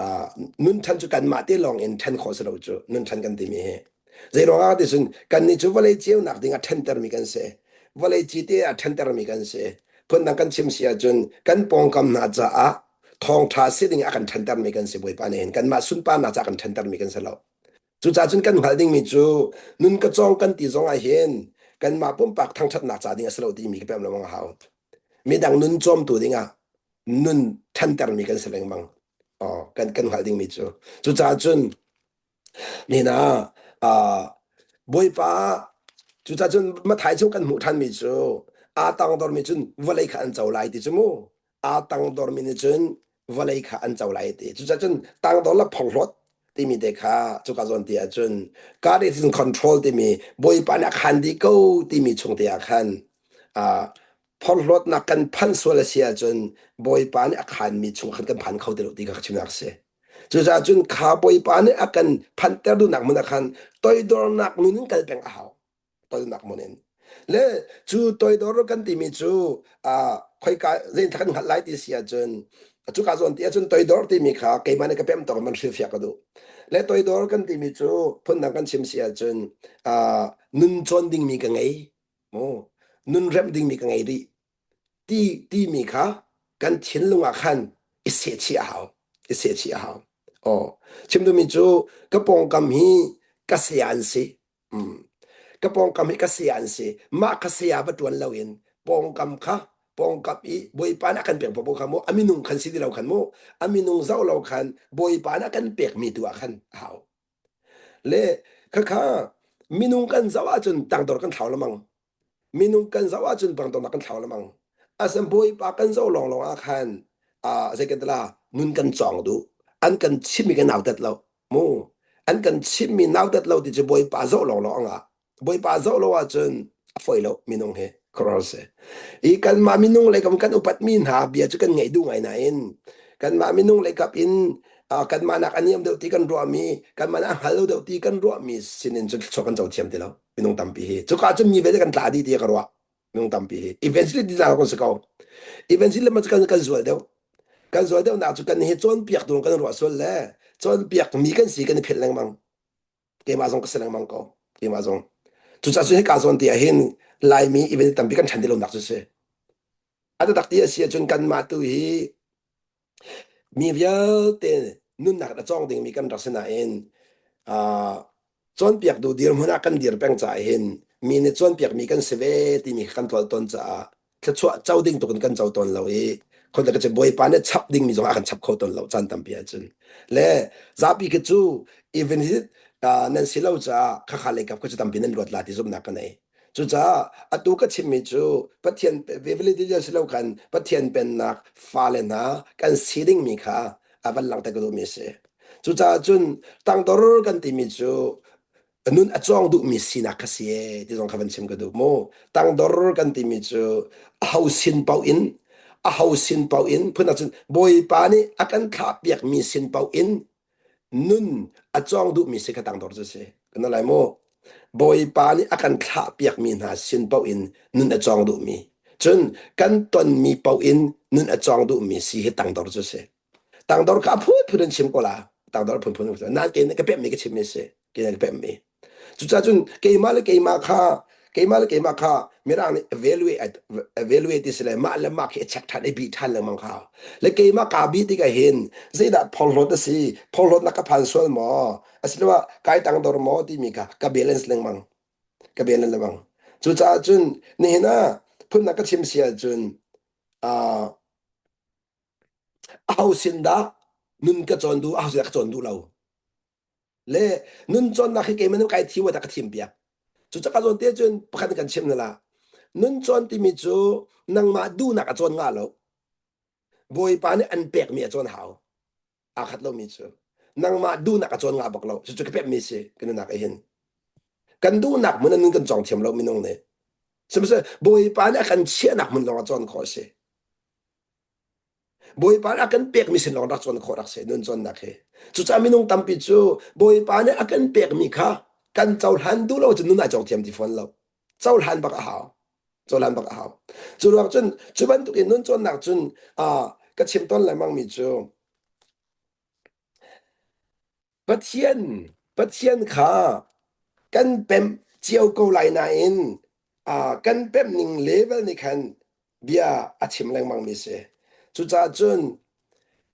A: uh, nun ṭhan cu kanmah te lawng in ṭhen khawh si lo cu nun ṭhan kan timi hi zei ruangah ti cun kannih cu vawlei ceunak ding a ṭhentermi kan si vawlei cite a ṭhentermi kan si phundang kan chim si ahcun kan pawngkam hna caah thawngṭha si ding a kan ṭhentermi kan si Bawipa nih hin kanmah sunparnak caah kan ṭhentermi kan si lo cucaah cun kan hngalh dingmi cu nun ka cawng kan ti zong ah hin kanmah pumpak thangṭhatnak ca ding a si lo timi ka pem lengmang a hau midang nun cawmtu dingah nun ṭhantermi kan si lengmang. Oh, kan kan hngalh dingmi cu. Cucaah cun nihin ah uh, Bawipa cucaah cun Mathai chung kan hmuh ṭhanmi cu aa tangdormi cun vawlei kha an co lai ti cu mu. Aa tangdormi nih cun vawlei kha an co lai ti. Cucaah cun tangdor le phorhlawt. timi te kha cuka zawn ti ahcun God is in control timi Bawipa nih a khan dih ko timi chung te ah khan uh, phorhlawtnak kan phanh sual a si ahcun Bawipa nih a khanmi chung khan kan phan kho ti lo ti kha ka chimnak a si. Cucaah cun kha Bawipa nih a kan phanhter duhnak hmun ah khan toidornak nun in kal peng a hau. Toidornak hmun in. Le cu toidor kan timi cu uh, khoika zein kan hngalh lai ti si ahcun cuka zawn ti ahcun toidor timi kha keimah nih ka pem tawk man hrilhfiah ka duh. Le toidor kan timi cu phundang kan chim si ahcun uh, nun cawn dingmi ka ngei. Mu nun remh dingmi ka ngei rih. Ti timi kha kan thinlung ah khan i sehchih a hau. I sehchih a hau. Aw, chim duhmi cu ka pawngkam hi ka saya an si. Mm. Ka pawngkam hi ka saya an si. Mah ka saya va ṭuan loin pawngkam kha pawngkam i Bawipa nih a kan pek popo kha mu a minung khan si ti lo khan mu a minung zoh lo khan Bawipa nih a kan pekmi tu ah khan a hau. Le khakha minung kan zoh ahcun tangdor kan thlau lamang. Minung kan zoh ahcun pangdornak kan thlau lengmang. Asan Bawipa kan zoh lawnglawng ah khan uh, zei kan tila nun kan cawng duh. An kan chimmi kan nautat lo. Mu an kan chimmi nautat lo ti cu Bawipa zoh lawnglawng angah. Bawipa zoh lo ahcun a foi lo minung hi khuaruahhar si. I kanmah minung lei kam kan upatmi hna bia cu kan ngaih duh ngai nain kanmah minung lei kap in uh, kanmah nak a niam deuh ti kan ruahmi kanmah nak a hngal lo deuh ti kan ruahmi sinin cun thluachuah kan co thiam ti lo. Minung tampi hi cuka cun mi vialte kan tla dih ti ka ruah minung tampi hi evangelist dina kan si ko evangelist man kan kan zual deuh kan zual deuh nak cu kan hi cawnpiak tu kan ruah sual le cawnpiak mi kan si kan i philh lengmang keimah zong ka si lengmang ko keimah zong cucaah cun hika zawn ti ah hin laimi event tampi kan ṭhan ti lo nak cu si a tak ti a si ahcun kanmah tu hi Mi vialte nunnak a cawng dingmi kan rak si nain uh, cawnpiak duh dirhmun ah kan dir peng caah hin mi nih cawnpiakmi kan si ve timi kan tual tawn caah thluachuah co ding tukin kan co tawn lo i khonta ka bawipa nih chap dingmi zong a kan chap kho tawn lo caan tampi ahcun le zapi khi cu even hi uh, nan si lo caah khakha lei kap kha cu tampi nan luat la ti zumhnak ka nei Cucaah atu ka chimmi cu Pathian Biblia si lo khan Pathian pennak fale hna kan si dingmi kha a van langhter ka duhmi a si. Cucaah cun tangdor kan timi cu nun a cawng duhmi sinak kha si ee ti zong kha van chim ka duh mu. Tangdor kan timi cu aho sin paoh in aho sin paoh in phun ahcun Bawipa nih a kan thlahpiakmi sin paoh in Nun a cawng duhmi si kha tangdor cu si. Kan lai mu. Bawipa nih a kan thlah piakmi hna sin paoh in nun a cawng duhmi. Cun kan tonmi paoh in nun a cawng duhmi si hi tangdor cu si. Tangdor kha a phunphun in chim ko la. Tangdor a phunphun in Nain kei ka pemmi ka chimmi si. Kei ka pemmi. Cucaah cun keimah le keimah kha keimah le keimah kha Mirang nih evaluate evaluate ti si le mah le mah khi i check ṭhan i bih ṭhan lengmang kha. Le keimah kaa bih tikah hin zeidah phorhlawt a si phorhlawtnak ka phan sual maw asiloah kai tangdor maw timi kha ka balance lengmang ka balance lengmang. Cucaah cun nihin ah phundang ka chim si ahcun uh, aho sin dah nun ka cawn duh aho sin dah ka cawn duh lo. Le nun cawnnak hi keimah nih kai thim dah ka thim piak. Cucaah ka zawn te cun pakhat kan chim na la. Nun cawn timi cu nangmah duhnak a cawn nga lo. Bawipa nih an pekmi a cawn hau. Aa khat lomi cu. Nangmah duhnak a cawn nga bak lo. Cucu ka pekmi si kan nunnak ah hin. Kan duhnak hmun ah nun kan cawng thiam lo minung nih. Sihmanhsehlaw Bawipa nih a kan chiahnak hmun lawng a cawn khawh a si. Bawipa nih a kan pekmi sin lawng rak cawn khawh rak si nun cawnnak hi. Cucaah minung tampi cu Bawipa nih a kan pekmi kha kan cohlan duh lo cun nun ai cawng thiam ti fawn lo. Cohlan bak a hau. Cohlan bak a hau. Cu ruang cun cu bantuk in nun cawnnak cun uh, ka chim tawn lengmang mi cu Pathian Pathian kha kan pemh cio ko lai nain uh, kan pemh ning level nih khan bia a chim lengmang mi si. Cucaah cun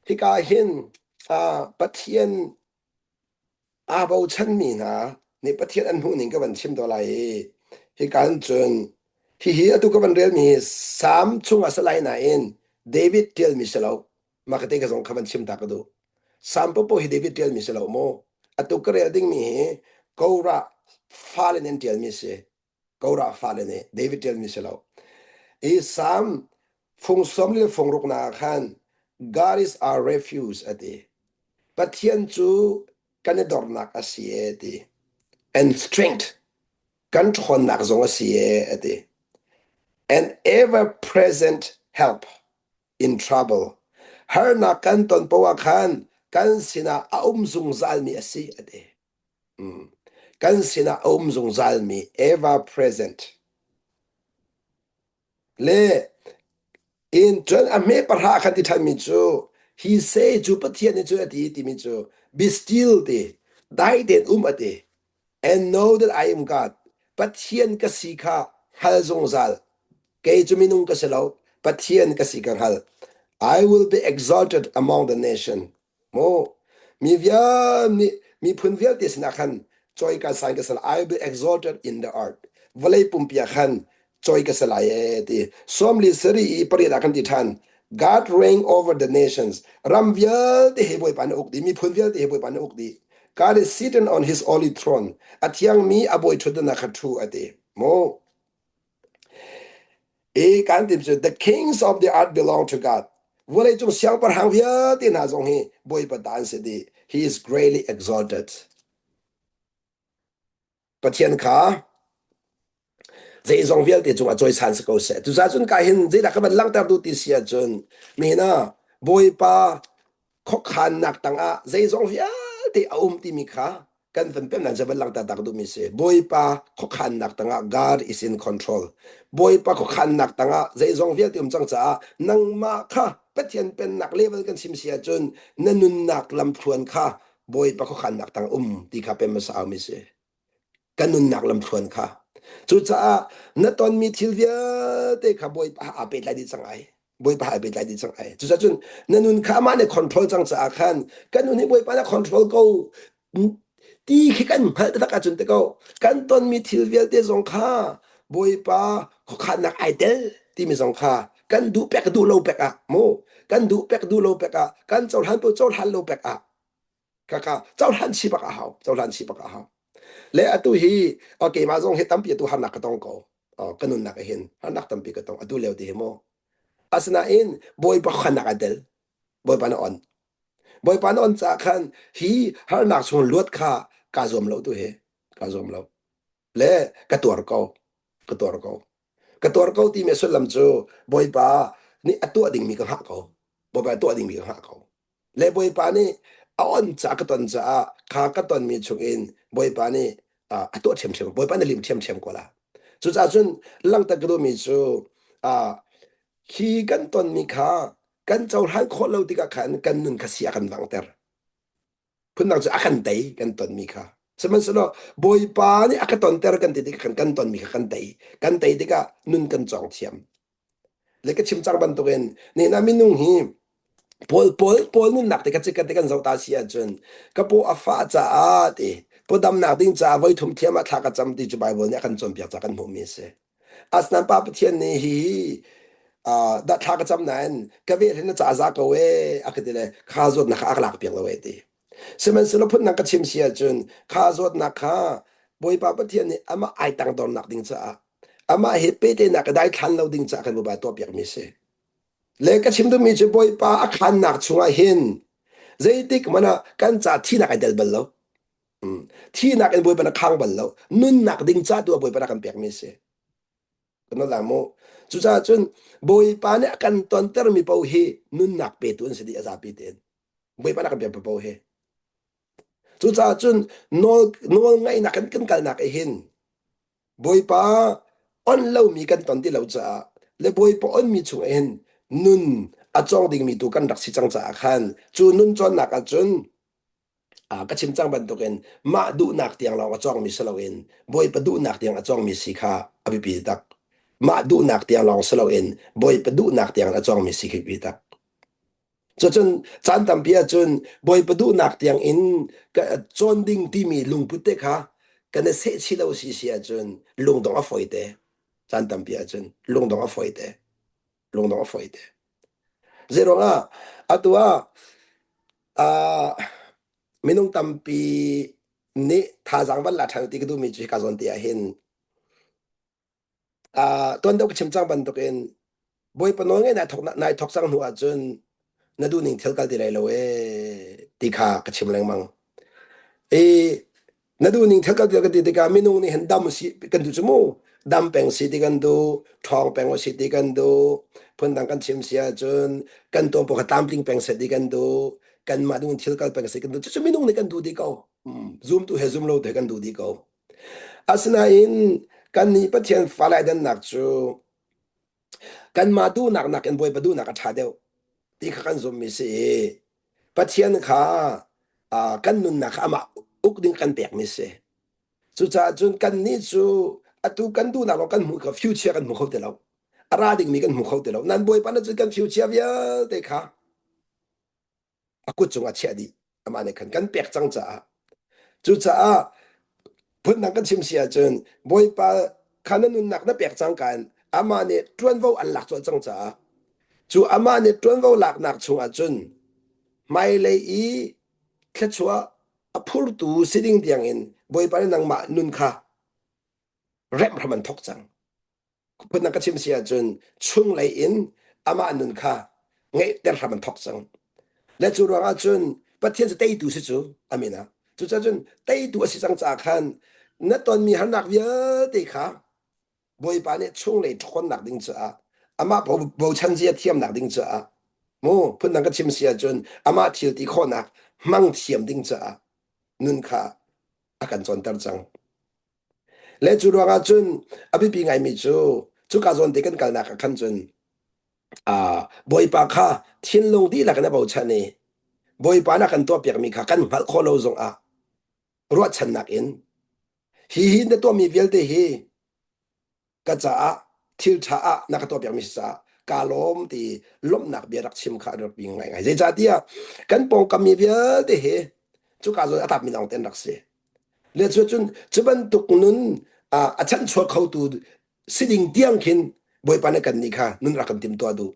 A: hika hin uh, Pathian aa bochanmi hna nih Pathian an hmuh ning ka van chim to lai i hika hin cun hihi atu ka van relmi hi Salm chungah si lai nain David ṭialmi si lo. Mah ka te ka zong kha van chim ta ka duh. Salm popo hi David ṭialmi si lo mu. Atu ka rel dingmi hi Korah fale nih an ṭialmi si. Korah fale nih David ṭialmi si lo. I Salm fung sawm le fung ruknak ah khan God is our refuge a ti. Pathian cu Kan i dornak a si e ti. And strength kan ṭhawnnak zong a si e a ti. And ever present help in trouble. Harnak kan ton poah ah khan kan sinah a um zungzalmi a si a ti. Mm. Kan sinah a um zungzalmi ever present. Le in cun a hme pahra khan ti ṭhanmi cu he say cu Pathian nih cun a ti timi cu be still ti dai tein um a ti and know that I am God. Pathian ka si kha hngal zungzal. Kei cu minung ka si lo, Pathian ka si ka hngal. I will be exalted among the nation. Mu mi vial mi miphun vialte sinah khan choi ka san ka sal I will be exalted in the earth. Vawlei pumpi ah khan choi ka si lai e ti. Sawmli sari i pariat ah khan ti ṭhan. God reign over the nations. Ram vialte he Bawipa na uk dih, miphun vialte he Bawipa na uk dih. God is seated on his holy throne. A thiangmi a bawi ṭhutdan ah kha ṭhu a ti. Mu. I kan tim cu the kings of the earth belong to God. Vawleicung siangpahrang vialte hna zong hi Bawipa ta an si dih. He is greatly exalted. Pathian kha zeizong vialte cungah cawisan si ko seh. Cucaah cun ka hin zeidah ka van langhter duh ti si ahcun nihin ah Bawipa khuakhannak tangah zeizong vialte a um timi kha kan van pemnak cu van langhter tak duhmi si. Bawipa khuakhannak tangah God is in control. Bawipa khuakhannak tangah zeizong vialte um cang caah nangmah kha Pathian pennak level kan chim si ahcun na nunnak lamthluan kha Bawipa khuakhannak tang um ti kha pem hmasa mi si. Kan nunnak lamthluan kha. Cucaah na tonmi thil vialte kha Bawipa aa pehtlai dih cang ai. Bawipa aa pehtlai dih cang ai. Cucaah cun na nun kha amah nih control cang caah khan kan nun hi Bawipa nih control ko ti khi kan hngalh taktak ahcun te ko kan tonmi thil vialte zong kha Bawipa khuakhannak ai tel timi zong kha kan duh pek duh lo pek ah mu kan duh pek duh lo pek ah kan cohlan po cohlan lo pek ah kaka cohlan chi bak a hau cohlan chi bak a hau le atu hi keimah zong hi tampi atu harnak ka tong ko ka nunnak hin harnak tampi ka tong atu leo ti hi mu asinain bawipa khanak a del bawipa na on bawipa na on ca khan hi harnak chung luat kha ka zuam lo tu hi ka zuam lo le ka tuar ko ka tuar ko ka tuar ko timi sullam cu bawipa nih a tuah dingmi ka hngah ko bawipa tuah dingmi ka hngah ko Le Bawipa nih a on caah ka ton caah kha ka tonmi chungin Bawipa nih a tuah ṭhiamṭhiam. Bawipa nih lim ṭhiamṭhiam ko la. Cucaah cun langhter ka duhmi cu hi kan tonmi kha kan cohlan khawh lo tikah khan kan nun kha si a kan vanghter. Phundang cu a kan tei kan tonmi kha. Sihmanhsehlaw Bawipa nih a ka tonter kan ti tikah khan kan tonmi kha kan tei. Kan tei tikah nun kan cawng thiam. Le ka chim cang bantukin nehna minung hi Paul Paul Paul nunnak te ka chikkhat te kan zoh ta si ahcun ka paw a fah caah ti pawdamnak ding caah voi thum thiam ah thla ka cam ti cu Bible nih a kan cawnpiak ca kan hmuhmi a si. Asinain Pa Pathian nih hi uh, dah thla ka cam nain ka vel hin na ca za ko ee a ka ti le kha zawtnak kha a ka lak piak lo ee ti. Sihmanhsehlaw phundang ka chim si ahcun kha zawtnak kha Bawipa Pathian nih amah ai tangdornak ding caah amah he pehtlaihnak ka daithlan lo ding caah kan Bawipa tuahpiakmi a si. Le ka chim duhmi cu Bawipa a khannak chungah hin zeitik hmanh ah kan ca thihnak ai del bal lo. Thihnak in Bawipa na khang bal lo. Nunnak ding ca tu ah Bawipa na kan pekmi a si. Kan la mu. Cucaah cun Bawipa nih a kan tontermi paoh hi nunnak petu an si dih a zapi tein. Bawipa na kan pek paoh hi. Cucaah cun nawl nawl ngaihnak kan kan kalnak ah hin Bawipa on lomi kan ton ti lo caah le Bawipa onmi chungah hin nun a cawng dingmi tu kan rak si cang caah khan cu nun cawnnak ah cun ka chim cang bantukin mah duhnak tiang lawng a cawngmi si loin Bawipa duhnak tiang a cawngmi si kha a biapi tak. Mah duhnak tiang lawng si loin Bawipa duhnak tiang a cawngmi si khi biapi tak. Cucun caan tampi ahcun Bawipa duhnak tiang in cawn ding timi lungput te kha kan i sehchih lo si si ahcun lungdong a fawi te. Caan tampi ahcun lungdong a fawi te. Lungdong a fawi te. Zeiruangah atu ah uh, minung tampi nih thazaang van la ṭhan ti ka duhmi cu hika zawn te ah hin Uh, tuan deuh ka chim cang bantukin Bawipa nawl ngai nai thok nai thok cang hnu ahcun na duhning thil kal ti lai lo ee ti kha ka chim lengmang. I na duhning thil kan kan ti tikah minung nih hin dam si kan duh cu mu. Dam peng si ti kan duh, ṭhawng peng si ti kan duh, phundang kan chim si ahcun kan tuan pawl kha tlamtling peng seh ti kan duh, kanmah duh in thil kal peng seh kan duh. Cucu minung nih kan duh dih ko. Zumtu he zum lo tu he kan duh dih ko. Asinain kannih Pathian fale ai dannak cu kanmah duhnak nakin Bawipa duhnak a ṭha deuh ti kha kan zumhmi si i Pathian kha kan nunnak kha amah uk ding kan pekmi si. Cucaah cun kannih cu atu kan duhnak lawng kan hmuh kho, future kan hmu kho ti lo. A ra dingmi kan hmu kho ti lo. Nan Bawipa nih cun kan future vialte kha a kut cungah chiah dih amah nih khan kan pek cang caah cucaah phundang kan chim si ahcun Bawipa kha na nunnak na pek cang ka in amah nih ṭuanvo an lak colh cang caah cu amah nih ṭuanvo laknak chungah cun hmailei i thluachuah a phurtu si ding tiangin Bawipa nih nangmah nun kha remh hram an thawk cang. Phundang ka chim si ahcun chunglei in amah nun kha ngeihter hram an thawk cang. Le cu ruangah cun Pathian cu teitu si cu amin ah. Cucaah cun teitu a si cang caah khan na tonmi harnak vialte kha Bawipa nih chunglei ṭhawnnak ding caah amah bochan zia thiamnak ding caah mu phundang ka chim si ahcun amah thil ti khawhnak hmang thiam ding caah nun kha a kan cawnter cang. Le cu ruangah cun a biapi ngaimi cu cuka zawn te kan kalnak ah khan cun Bawipa kha thinlung dihlak in a bochan i Bawipa na kan tuahpiakmi kha kan hngalh khawh lo zongah ruahchannak in hi hi na tuahmi vialte hi ka caah thil ṭha ah na ka tuahpiakmi si caah kaa lawm ti lawmhnak bia rak chim kha a rak bi ngaingai. Zeicahtiah kan pawngkam mi vialte hi cuka zawn a tapmi lawng te an rak si. Le cu cun cu bantuk nun a chanchuak khotu si ding tiang khin Bawipa nih kan nih kha nun rak kan timtuah duh.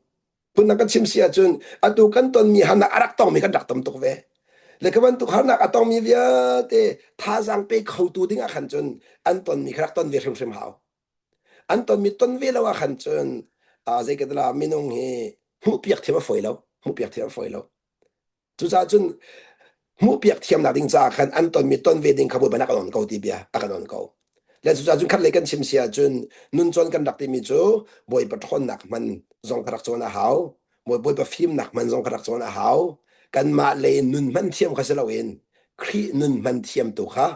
A: Phundang kan chim si ahcun atu kan tonmi harnak a rak tongmi kan rak tam tuk ve. Le ka bantuk harnak a tongmi vialte thazaang pe khotu ding ah khan cun an tonmi kha rak ton ve hrimhrim hau. An tonmi ton ve lo ah khan cun zei ka tila minung hi hmuhpiak thiam a fawi lo. Hmuhpiak thiam a fawi lo. Cucaah cun hmuhpiak thiamnak ding caah khan an tonmi ton ve ding kha Bawipa nih a kan on ko ti bia a kan on ko. Le cucaah cun khat lei kan chim si ahcun nuncawn kan rak timi cu Bawipa ṭhawnnak hman zong kha rak cawn a hau. Bawipa fimnak hman zong kha rak cawn a hau. Kanmah lei nun hman thiam kha si loin Khrih nun hman thiam tu kha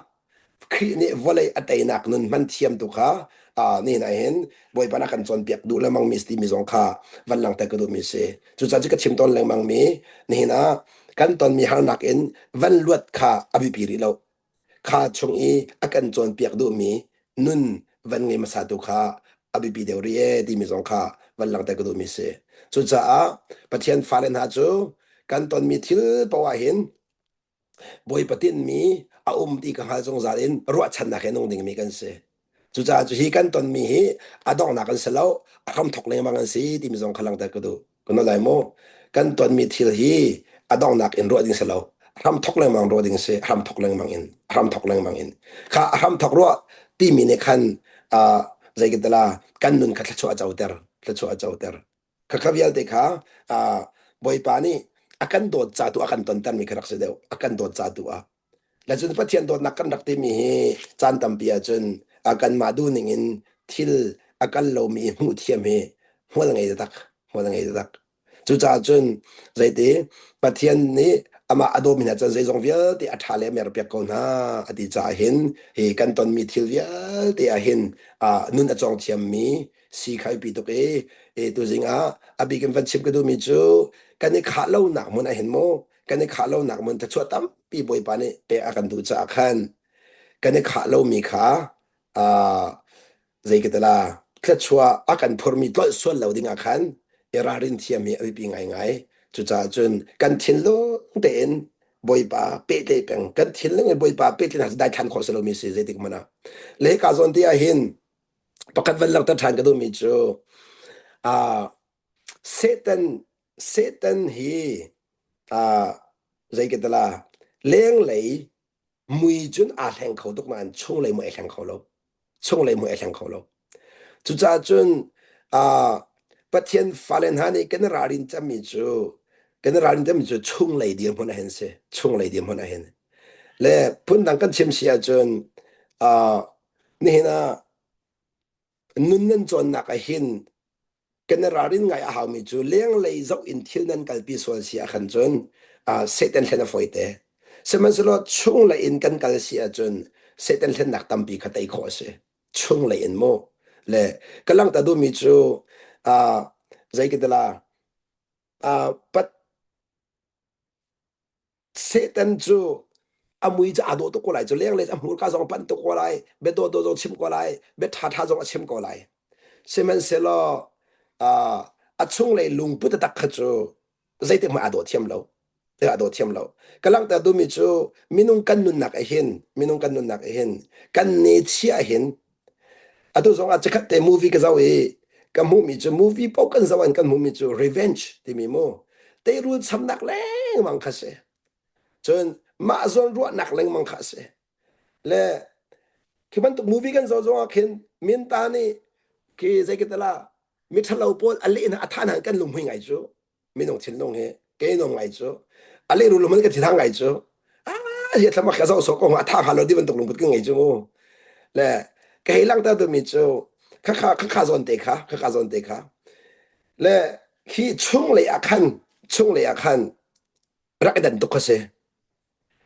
A: Khrih nih vawlei a teinak nun hman thiam tu kha ni na hin Bawipa na kan cawnpiak duh lengmang mi timi zong kha van langhter ka duhmi si. Cucaah cu ka chim tawn lengmang mi nihin ah kan tonmi harnak in van luat kha a biapi rih lo. Kha chung i a kan cawnpiak duhmi nun van ngei hmasa tu kha a biapi deuh rih ee timi zong kha van langhter ka duhmi si. Cucaah Pathian fale hna cu kan tonmi thil paoh ah hin Bawipa tinhmi a um ti ka hngal zungzal in ruahchannak he nung dingmi kan si. Cucaah cu hi kan tonmi hi a donghnak an si lo, a hramthok lengmang an si timi zong kha langhter ka duh. Kan lai mu. Kan tonmi thil hi a donghnak in ruah ding si lo. A hramthok lengmang ruah ding si, a hramthok lengmang in, a hramthok lengmang in. Kha a hramthok ruah timi nih khan uh, zei ka tila kan nun kha thluachuah a coter, thluachuah a coter. Khakha vialte kha Bawipa nih a kan dawt ca tu a kan tontermi kha rak si deuh. A kan dawt ca tu ah. Le cun Pathian dawtnak kan rak timi hi caan tampi ahcun a kanmah duhning in thil a kal lomi hmuh thiam hi hmual ngei taktak, hmual ngei taktak. Cucaah cun zeiti Pathian nih amah a dawmi hna cun zeizong vialte a ṭha le a merpiak ko hna a ti caah hin hi kan tonmi thil vialte ah hin nun a cawng thiammi si kha biapi tuk i e tuzing ah a bik in van chim ka duhmi cu kan i khah lonak hmun ah hin mu kan i khah lonak hmun thluachuah tampi Bawipa nih pek a kan duh caah khan kan i khah lomi kha uh, zei ka tila thluachuah a kan phurmi tlolh sual lo ding ah khan i ralrin thiam hi a biapi ngaingai cucaah cun kan thinlung tein Bawipa pehtlaih peng kan thinlung in Bawipa pehtlaih hna daithlan khawh si lomi si zeitik hmanh ah le hika zawn te ah hin Pakhat van langhter ṭhan ka duhmi cu uh, Satan Satan hi uh, zei ka tila lenglei mui cun aa hleng kho tuk nain chunglei mui ai hleng kho lo. Chunglei mui ai hleng kho lo. Cucaah cun uh, Pathian fale hna nih kan i ralrin cemmi cu kan i ralrin cemmi cu chunglei dirhmun ah hin si. Chunglei dirhmun ah hin. Le phundang kan chim si ahcun uh, nihin ah nun nan cawnnak ah hin kan i ralrin ngai a haumi cu lenglei zoh in thil nan kalpi sual si ahkhan cun uh, Satan hlen a fawite. Sihmanhsehlaw chunglei in kan kal si ahcun Satan hlennak tampi kha tei khawh a si. Chunglei in mu. Le ka langhter duhmi cu uh, zei ka ti la uh, pat Satan cu a mui cu aa dawh tuk ko lai cu lenglei a hmurka zong a panh tuk ko lai bia dawdawh zong chim ko lai bia ṭhaṭha zong a chim ko lai sihmanhsehlaw uh, a chunglei lungput taktak kha cu zeitik hmanh aa dawh thiam lo aa dawh thiam lo ka langhter duhmi cu minung kan nunnak ah hin minung kan nunnak ah hin kan ne chia hin atu zong ah chikkhat te movie ka zoh i ka hmuhmi cu movie paoh kan zoh in kan hmuhmi cu revenge timi mu teirul chamnak lengmang kha si cun mah zawn ruahnak lengmang kha si le khi bantuk movie kan zoh zong ah khin minta nih khi zei ka tala miṭhalo pawl a leh hna a tha hna kan lunghmui ngai cu minung thinlung hi kei nom ngai cu a leh rulum ka thithang ngai cu ah hi thlama ka zo so ko a tha ha lo di bantuk lungput ka ngei cu mu le ka hei langhter duhmi cu kha kha kha kha zawn te kha kha kha zawn te kha le hi chung lei ah khan chung lei ah khan rak i dan tuk kha si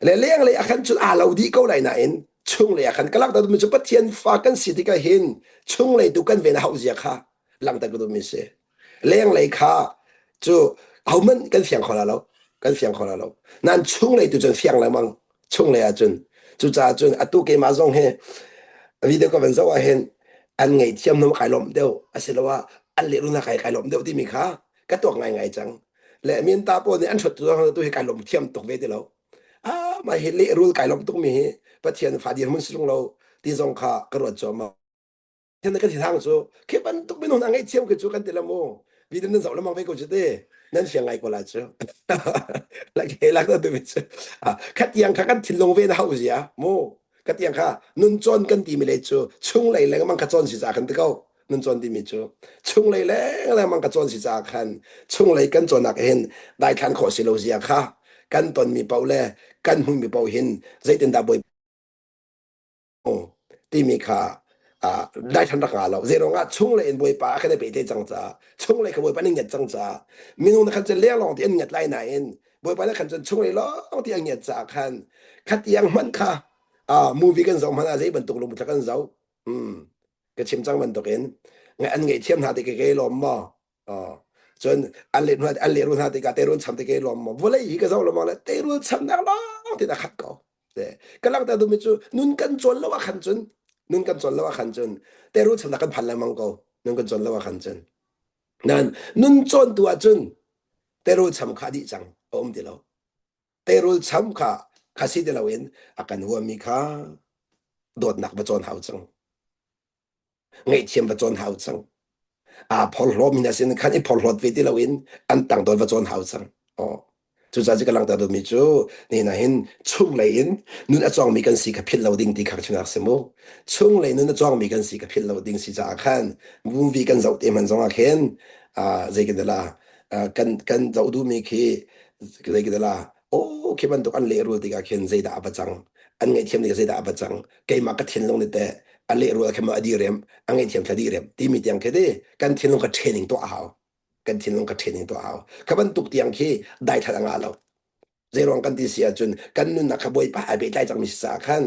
A: Le lenglei ah khan cun aa lo dih ko lai nain chunglei ah khan ka langhter duhmi cu Pathian fa kan si tikah hin chunglei tu kan ven a hauh zia kha langhter ka duhmi si. Lenglei kha cu ahohmanh kan fiang kho la lo. Kan fiang kho la lo. Nain chunglei tu cun fiang lengmang. Chunglei ah cun cucaah cun atu keimah zong hi video ka van zoh ah hin an ngaihthiam hnu kai lawmh deuh asiloah an lehrulhnak kai kai lawmh deuh timi kha ka tuak ngaingai cang. Le minta pawl nih an hrot tu tu hi kai lawm thiam tuk ve ti lo. Ah, mah hi lehrul kai lawm tuk mi hi Pathian fa dirhmun si tung lo ti zong kha ka ruat cuahmah. Thian ka thithang cu khi bantuk minung a ngaihthiam khi cu kan ti la mu. Vi nan zoh lemang ve ko cu te. Nan fiang ngai ko la cu. Lak he lak tu mi cu. Khat tiang kha kan thinlung ve na hau zia mu. Khat tiang kha nun cawn kan ti mi le cu chunglei lengmang kha cawn si ca kan ti ko. Nun cawn timi cu chunglei lengmang ka cawn si caah khan chunglei kan cawnnak hin daithlan khawh si lo zia kha kan tonmi paoh le kan hmuhmi paoh hin zeitindah bawi timi kha daithlan rak nga lo zeiruangah chunglei in bawipa a kan i pehtlaih cang caah chunglei kha bawipa nih ngiat cang caah minung na khan cun leng lawng ti an ngiat lai nain bawipa na khan cun chunglei lawng ti an ngiat caah khan khatiang hmanh kha movie kan zoh hmanh ah zei bantuk lungput kan zoh ka chim cang bantukin an ngaihthiam hna tik ka i lawm maw cun an leh an lehrul hna tikah teirul cham tik ka i lawm maw vawlei hi ka zoh lo maw le teirul chamnak lawng tin a khat ko ka langhter duhmi cu nun kan cawn lo ah khan cun nun kan cawn lo ah khan cun teirul chamnak kan phan lengmang ko nun kan cawn lo ah khan cun nan nun cawn tu ah cun teirul cham kha dih cang a um ti lo teirul cham kha kha si ti loin a kan huami kha dawtnak va cawn hau cang ngaihthiam va cawn hau cang aa phorhlawmi hna sin khan i phorhlawt ve ti loin an tang dawt va cawn hau cang oh cucaah ka langhter duhmi cu ni hin chunglei in nun a cawngmi kan si kha philh lo ding ti kha chimnak si mu chunglei nun a cawngmi kan si kha philh lo ding si caah khan movie kan zoh te hman zongah khin zei kan la kan kan zoh duhmi khi zei kan la oh khi bantuk an lehrul tikah khin zeidah a va cang an ngaihthiam tikah zeidah a va cang keimah ka thinlung nih teh a lehrul khin a direm a ngaihthiam thla direm timi tiang khi ti kan thinlung kha training tuah a hau kan thinlung kha training tuah a hau kha bantuk tiang khi daithlat a ngah lo Zeiruang kan ti si ahcun kan nunnak kha Bawipa ai pehtlai cangmi si caah khan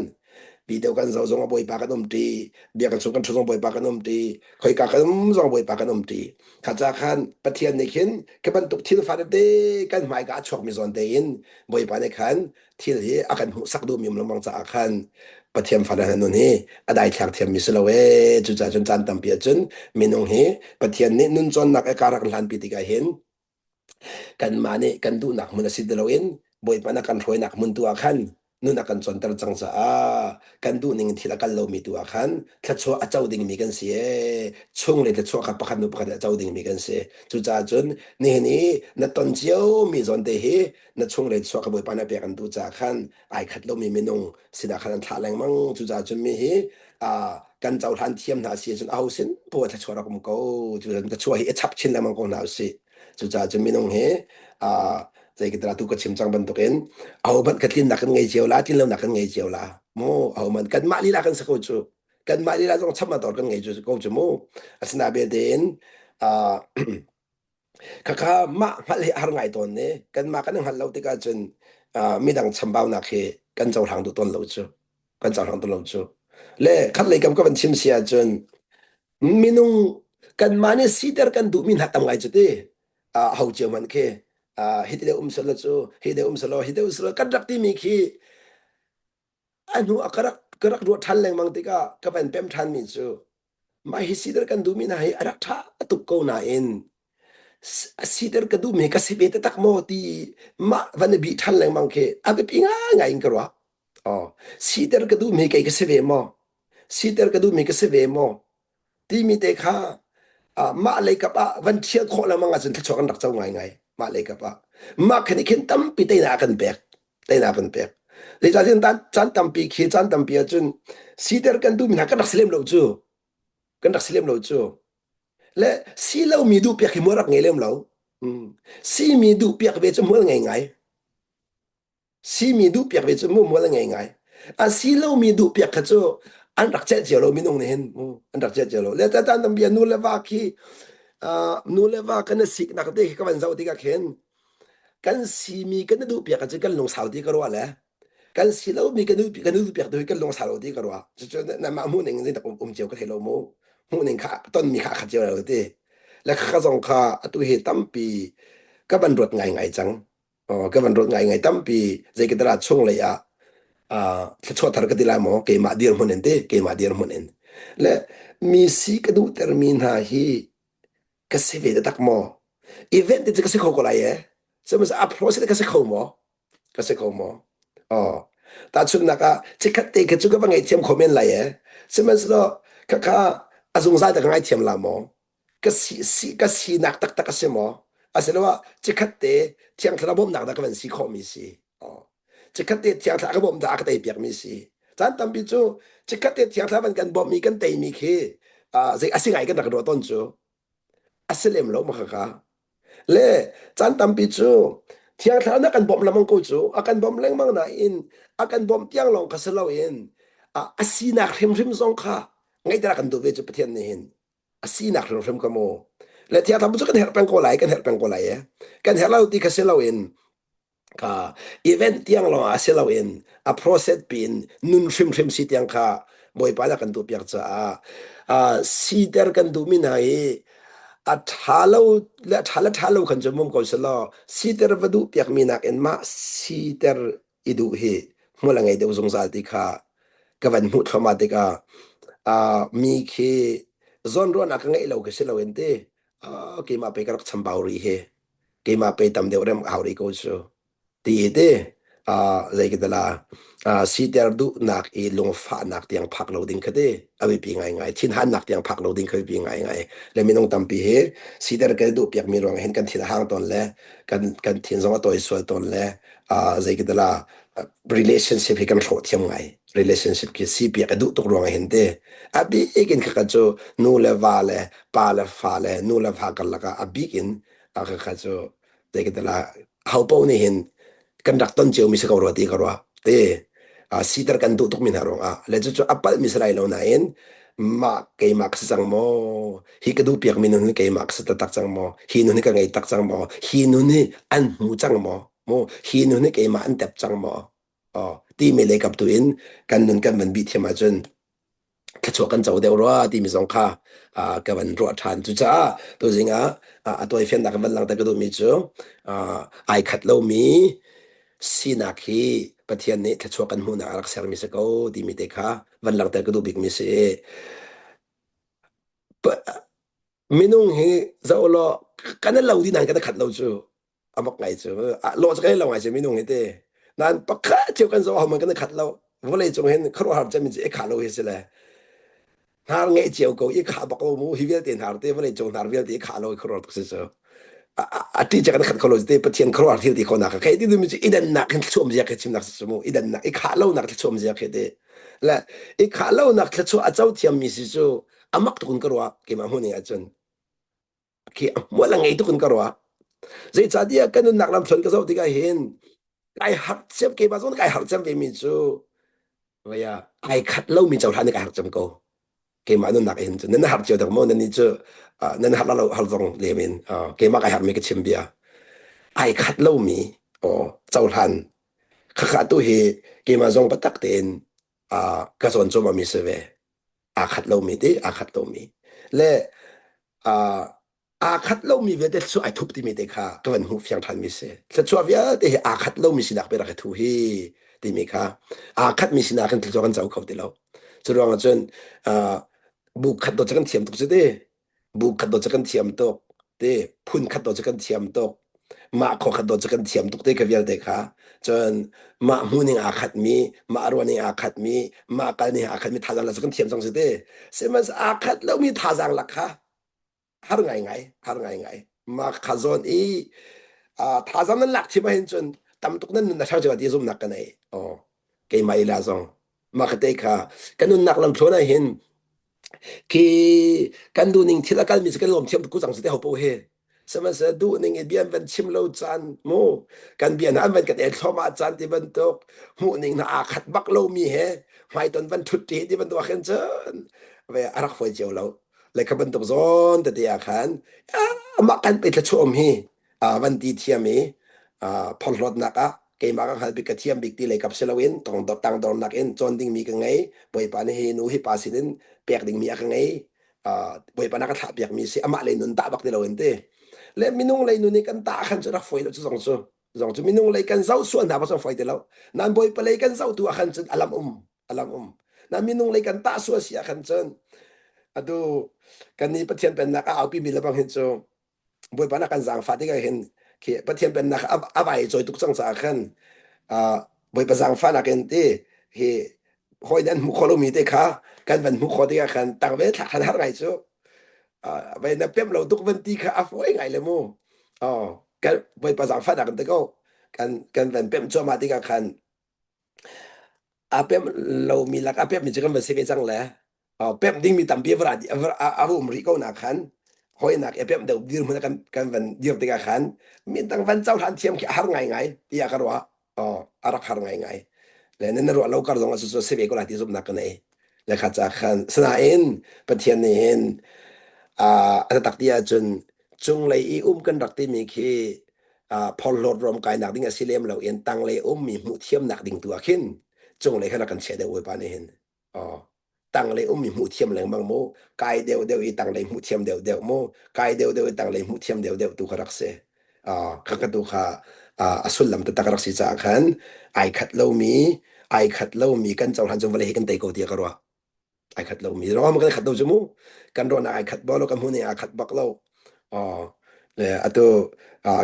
A: video kan zoh zong ah Bawipa kan um ṭi, biakinn chung kan ṭhu zong Bawipa kan um ṭi, khoika kan um zong Bawipa kan um ṭi. Kha ca khan Pathian nih khin khi bantuk thil fa tete kan hmaika a chuakmi zawn tein Bawipa nih khan thil hi a kan hmuhsak duhmi um lengmang caah khan Pathian fale hna nun hi a daithlak thiammi si lo ee. Cucaah cun caan tampi ahcun minung hi Pathian nih nun cawnnak e kaa rak hlanpi tikah hin Kanmah nih kan duhnak hmun a si ti loin Bawipa na kan hruainak hmun tu ah khan nun a kan cawnter cang caah kan duhning in thil a kal lomi tu ah khan thluachuah a co dingmi kan si ee. Chung le thluachuah kha pakhat hnu pakhat a co dingmi kan si. Cucaah cun nihin i na ton ciomi zawn te hi na chung le thluachuah kha Bawipa na pek an duh caah khan ai khat lomi minung sinah khan an thlah lengmang. Cucaah cun mi hi kan cohlan thiam hna si ahcun aho sin poah thluachuah rak um ko. Cucaah thluachuah hi i chap chin lengmang ko hna usih. Cucaah cun minung hi. Zei ka tu ka chim cang bantukin ahohmanh ka tlinnak kan ngei cio la, tlin lonak kan ngei cio la. Mu ahohmanh kanmah lila kan si ko cu. Kanmah lila zong cham tor kan ngei cu ko cu mu. Asina belte in uh, khakha mah hngalh hi a har ngai tawn ne. Kanmah kan i hngalh lo tikah cun uh, midang chambaunak hi kan cohlang duh tawn lo cu. Kan cohlang tawn lo cu. Le khat lei kam ka van chim si ahcun minung kanmah nih siter kan duhmi hna tam ngai cu ti. Uh, ho cio hmanh khi uh, hi te um selaw cu hi te um selaw hi te um selaw kan rak timi khi a hnu ah ka rak ka rak ruah ṭhan lengmang tikah ka van pem ṭhanmi cu mah hi siter kan duhmi hna hi a rak ṭha tuk ko nain a siter ka duhmi ka si ve taktak maw ti mah van i bih ṭhan lengmang khi a biapi ngaingai in ka ruah. Oh, siter ka duhmi kei ka si ve maw? Siter ka duhmi ka si ve maw? Timi te kha ah mah lei kap ah van ṭhial khawh lengmang ahcun thluachuah kan rak co ngaingai mah lei kap ah. Mah khan i khin tampi teinak a kan pek. Teinak a kan pek. Zeicahtiah caan tampi khi caan tampi ahcun siter kan duhmi hna kan rak si lem lo cu. Kan rak si lem lo cu. Le si lomi duhpiak hi mual rak ngei lem lo. Mm. Simi duhpiak ve cu mual ngei ngai. Simi duhpiak ve cu mu mual a ngei ngai. A si lomi duhpiak kha cu an rak celh cio lo minung nih hin mu an rak celh cio lo. Le tatan bia nu le va khi uh, nu le va kan i siknak te khi ka van zoh tikah khin kan simi kan i duhpiak ahcun kan lungsau ti ka ruah le kan si lomi kan duh kan duhpiak tu hi kan lungsau lo ti ka ruah. Cucu mah hmuh ning in um, um cio ka thei lo mu. Hmuh ning kha tonmi kha khat cio lo ti. Le kha zong kha atu hi tampi ka van ruat ngaingai cang. Ka van ruat ngaingai tampi zeikatara chunglei ah thluachuah thar ka ti lai maw keimah dirhmun in ti keimah dirhmun in le mi si ka duhtermi hna hi ka si ve taktak maw event te cu ka si kho ko lai e sihmanhsehlaw a process ka si kho maw ka si kho maw oh tahchunhnak ah chikkhat te kha cu ka va ngaihthiam kho men lai e sihmanhsehlaw khakha a zungzal ta ka ngaithiam la maw ka si, si ka sinak taktak a si maw asiloah chikkhat te thiang thlarau bawmhnak dah ka van si khawhmi si oh chikkhat te thiang thlarau ka bawmh dah a ka tei piakmi si caan tampi cu chikkhat te thiang thlarau van kan bawmhmi kan teimi khi uh, zei a si ngai kan rak ruah tawn cu a si lem lo ma kha le caan tampi cu thiang thlarau na kan bawmh lengmang ko cu a kan bawmh lengmang nain a kan bawmh tiang lawng kha si loin a sinak hrimhrim zong kha ngaihter a kan duh ve cu Pathian nih hin a sinak hrimhrim ka mu le thiang thlarau cu kan herh peng ko lai kan herh peng ko lai e kan herh lo ti kha si loin ka event tiang lawng ah si loin a process pin nun hrimhrim si tiang kha bawipa na kan duh piak caah uh, siter kan duhmi hna hi a ṭha lo le ṭha le ṭha lo khan cu mum ko selaw siter va duh piakmi nakin mah siter i duh hi hmual a ngei deuh zungzal ti kha ka van hmuh thluahmah tikah uh, mi khi zawnruahnak ka ngeih lo khi si loin ti uh, keimah pe ka rak chambau rih hi keimah pe tam deuh rem hau rih ko cu ti ti uh, zei ka tala uh, siter duhnak i lungfahnak tiang phak lo ding kha ti a biapi ngaingai thinhannak tiang phak lo ding kha biapi ngaingai le minung tampi hi siter kan duh piak mi ruang hin kan thin a hang tawn le kan kan thin zong a tawi sual tawn le uh, zei ka tala relationship hi kan hrawh thiam ngai relationship khi si piak a duh tuk ruang hin te a bik in kha cu nu le va le pa le fa le nu le va karlak ah a bik in a kha kha cu zei ka tala ho po nih hin kan rak ton cio mi si ko rua ti ka rua te siter kan duh tuk mi hna ruang ah le cu cu a palh mi si lai lo nain mah keimah ka si cang maw hi ka duh piak mi nun hi keimah ka si taktak cang maw hi nun hi ka ngei tak cang maw hi nun hi an hmu cang maw mu hi nun hi keimah an tep cang maw oh timi lei kap tu in kan nun kan van bih thiam ahcun thluachuah kan co deuh rua timi zong kha uh, ka van ruah ṭhan cucaah tuzing ah a tawifiannak kan van langhter ka duhmi cu uh, ai khat lomi sinak hi Pathian nih thluachuah kan hmuhnak a rak sermi si ko timi te kha van langhter ka duh bikmi si minung hi zoh law kan lo di nain kan khat lo cu amak ngai cu lawh cu kan lo ngai cu minung hi te nan pakhat cio kan zoh homan kan khat lo vawlei cung hin khuaruahhar cem in i khah lo hi si le hnar ngeih cio ko i khah bak lo mu hi vialte hnar te vawlei cung hnar vialte i khah lo i khuaruahhar tuk si cu a ti kan khat kho lo te pathian khuaruahhar thil ti kho nak khai ti mi cu idannak hin thluam zia khi chimnak si mu idannak i khah lo nak thluam zia khi te le i khah lo nak thluachuah a co thiam mi si cu amak tuk in ka ruah keimah hmuh ning ahcun khi a hmual a ngei tuk in ka ruah. Zeicahtiah kan nunnak lamthluan ka zoh tikah hin kai harh cem keimah zong kai harh cem vemi cu vaya ai khat lomi cohlan hi kai harh cem ko. Keimah nunnak hin cun nan har cio dek maw nan nih cu nan har lo har zong lem in keimah kai harmi ka chim bia ai khat lomi aw cohlan khakha tu hi keimah zong biatak tein ka zawn cuahmah mi si ve aa khat lomi ti aa khat lomi le aa khat lomi vialte thluachuah ai thup timi te kha ka van hmuh fiang ṭhan mi si. Thluachuah vialte hi aa khat lomi sinak pe rak i thu hi timi kha aa khatmi sinak in thluachuah kan co kho ti lo. Cu ruangah cun bu khat dawt cu kan thiam tuk cu ti. Bu khat dawt cu kan thiam tuk ti. Phun khat dawt cu kan thiam tuk. Mah khua khat dawt cu kan thiam tuk ti ka vialte kha. Cun mah hmuhning aa khatmi, mah ruahning aa khatmi, mah kalning aa khatmi thazaang lak cu kan thiam cang cu ti. Sihmanhsehlaw aa khat lomi thazaang lak kha har ngaingai har ngaingai mah kha zawn i thazaang nan lak thiam ahhin cun tam tuk nan nun a ṭhang ti zumnak ka nei oh keimah ila zong mah ka te kha kan nunnak lamthluan ah hin khi kan duhning thil a kalmi cu kan lawm thiam tuk cang si te ho po he sihmanhsehlaw duhning i bia an van chim lo caan mu kan bia hna an van kan el thluahmah caan ti bantuk hmuhning hna aa khat bak lomi he hmaiton van ṭhut ṭi ti bantuk ah khin cun ve a rak fawi cio lo le kha bantuk zawn tete ah khan amah kan pe thluachuah um hi van ti thiam i phorhlawtnak ah keimah ka hngal bik ka thiam bik ti lei kap si loin tangdornak in cawn dingmi ka ngei Bawipa nih hi nu hi pa sin in pek dingmi a ka ngei Bawipa na ka thlah piakmi si amah lei nun tah bak ti loin ti le minung lei nun i kan tah khan cu rak fawi lo cu zong cu zong cu minung lei kan zoh sual hna ba zong fawi ti lo nan Bawipa lei kan zoh tu ah khan cun alam um alam um na minung lei kan tah sual si ah khan cun atu kan nih Pathian pennak a aupi mi lebang hin cu Bawipa na kan zaangfah tikah hin khi Pathian pennak a vai cawi tuk cang caah khan Bawipa zaangfahnak in ti hi hawi nih an hmuh khawh lomi te kha kan van hmuh khawh tikah khan tang ve thlak khan har ngai cu vai na pem lo tuk van ti kha a fawi ngai le mu kan Bawipa zaangfahnak in te ko kan kan van pem cuahmah tikah khan Aa pemh lomi lak a pemhmi cu kan van si ve cang le pemh dingmi tampi a va um rih ko nak khan hawinak i pemh deuh dirhmun ah kan van dir tikah khan midang van cohlan thiam khi a har ngaingai tiah ka ruah. A rak har ngaingai. Le nan ruah lo kar zong ah cucu si ve ko lai ti zumhnak ka nei. Le kha ca khan sinain Pathian nih hin a taktak ti ahcun cunglei i um kan rak timi khi phorhlawt rom kainak ding a si lem lo in tanglei ummi hmuh thiamnak ding tu ah khin cunglei khan a kan chiah deuh Bawipa nih hin tanglei ummi hmuh thiam lengmang mu kai deuh deuh i tanglei hmuh thiam deuh deuh mu kai deuh deuh i tanglei hmuh thiam deuh deuh tu kha rak si kha ka tu kha a sullam taktak rak si caah khan ai khat lomi ai khat lomi kan cohlan cung vawlei hi kan tei ko tiah ka ruah ai khat lomi rom kan khat lo cu mu kan ruahnak ai khat bak lo kan hmuhning ai khat bak lo le atu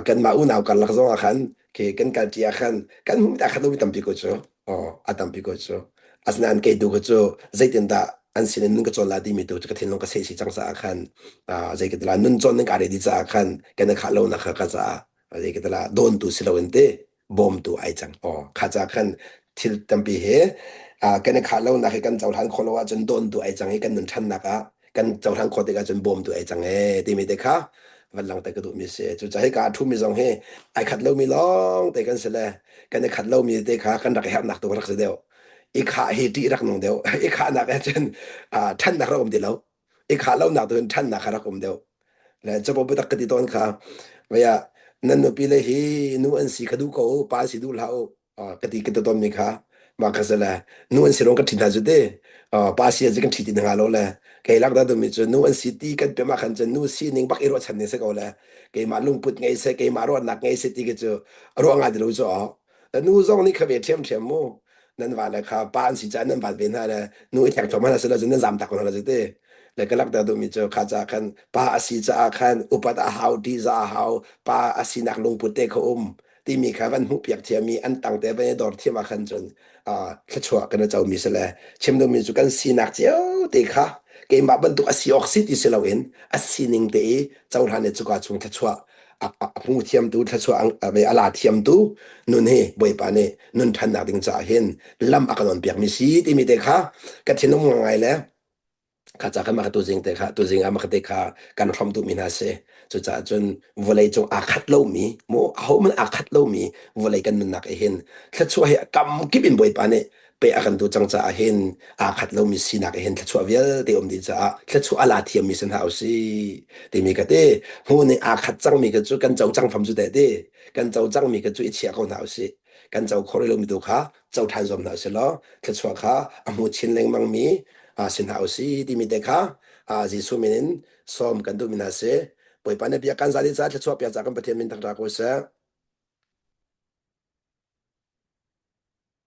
A: kanmah unau karlak zong ah khan khi kan kalṭi ah khan kan hmuh ta khat lomi tampi ko cu a tampi ko cu asinain kei tu cu zeitindah an sin in nun ka cawn la timi tu cu ka thinlung ka seh si cang caah khan zei ka ti la nun cawn ning ka ready caah khan kan i khah lo nak kha ka caah zei ka ti la dawntu si loin te bawmtu ai cang. Aw, kha ca khan thil tampi he kan i khah lonak hi kan cohlan khawh lo ahcun dawntu ai cang i kan nun ṭhannak ah kan cohlan khawh tikah cun bawmtu ai cang ee timi te kha van langhter ka duhmi si. Cucaah hika a ṭhumi zong hi ai khat lomi lawng te kan si le kan i khat lomi te kha kan rak i herhnak tu rak si deuh. I khah hi ṭih rak nung deuh. I khahnak ah cun ṭhannak rak um ti lo. I khah lonak tu in ṭhannak kha rak um deuh. Le capo biatak ka ti tawn kha vaya nan nupi le hi nu an si kha duh ko u pa si duh hlah u ka ti ka ti tawn mi kha mah kha se le nu an si rong ka ṭhi hna cu ti pa si an si kan ṭhi ti hna lo le kei lak dah dumi cu nu an si ti kan pem ah khan cun nu sining bak i ruahchan ning si ko le keimah lungput ngei seh keimah ruahnak ngei seh ti khi cu ruah ngai ti lo cu nu zong nih kha ve ṭhiamṭhiam mu nan va le kha pa an si caah nan vat ve hna le nu i thlek thluahmah hna silo cun nan zam tak hna lo ti le ka lakter duhmi cu kha ca khan pa a si caah khan upat a hau ṭihzah a hau pa a sinak lungput te kha um timi kha van hmuh piak thiam i an tang te van i dor thiam ah khan cun thluachuah kan i comi si le chim duhmi cu kan sinak cio te kha keimah bantuk a si awk si ti si loin a sining te i cohlan i cuka chung thluachuah a hmu thiamtu thluachuah a la thiamtu nun hi Bawipa nih nun ṭhannak ding caah hin lam a kan on piakmi si timi te kha ka thinlung ngai le. Kha ca khan mah kha tuzing te kha tuzing ah mah kha te kha kan hrawmh duhmi hna si. Cucaah cun vawlei cung aa khat lomi mu ahohmanh aa khat lomi vawlei kan nunnak ah hin thluachuah hi kam kip in Bawipa nih pe a kan duh cang caah hin aa khat lomi sinak ah hin thluachuah vialte um dih caah thluachuah a la thiammi si hna usih timi ka ti. Hmu nih aa khat cangmi kha cu kan co cang fam cu teh ti. Kan co cangmi kha cu i chia ko hna usih. Kan co khawh rih lomi tu kha co ṭhan zuam hna usih law thluachuah kha a hmu chin lengmangmi si hna usih timi te kha Jesuh min in sawm kan duhmi hna si. Bawipa nih bia kan zah dih caah thluachuah pek caah kan Pathian min thangṭhat ko seh.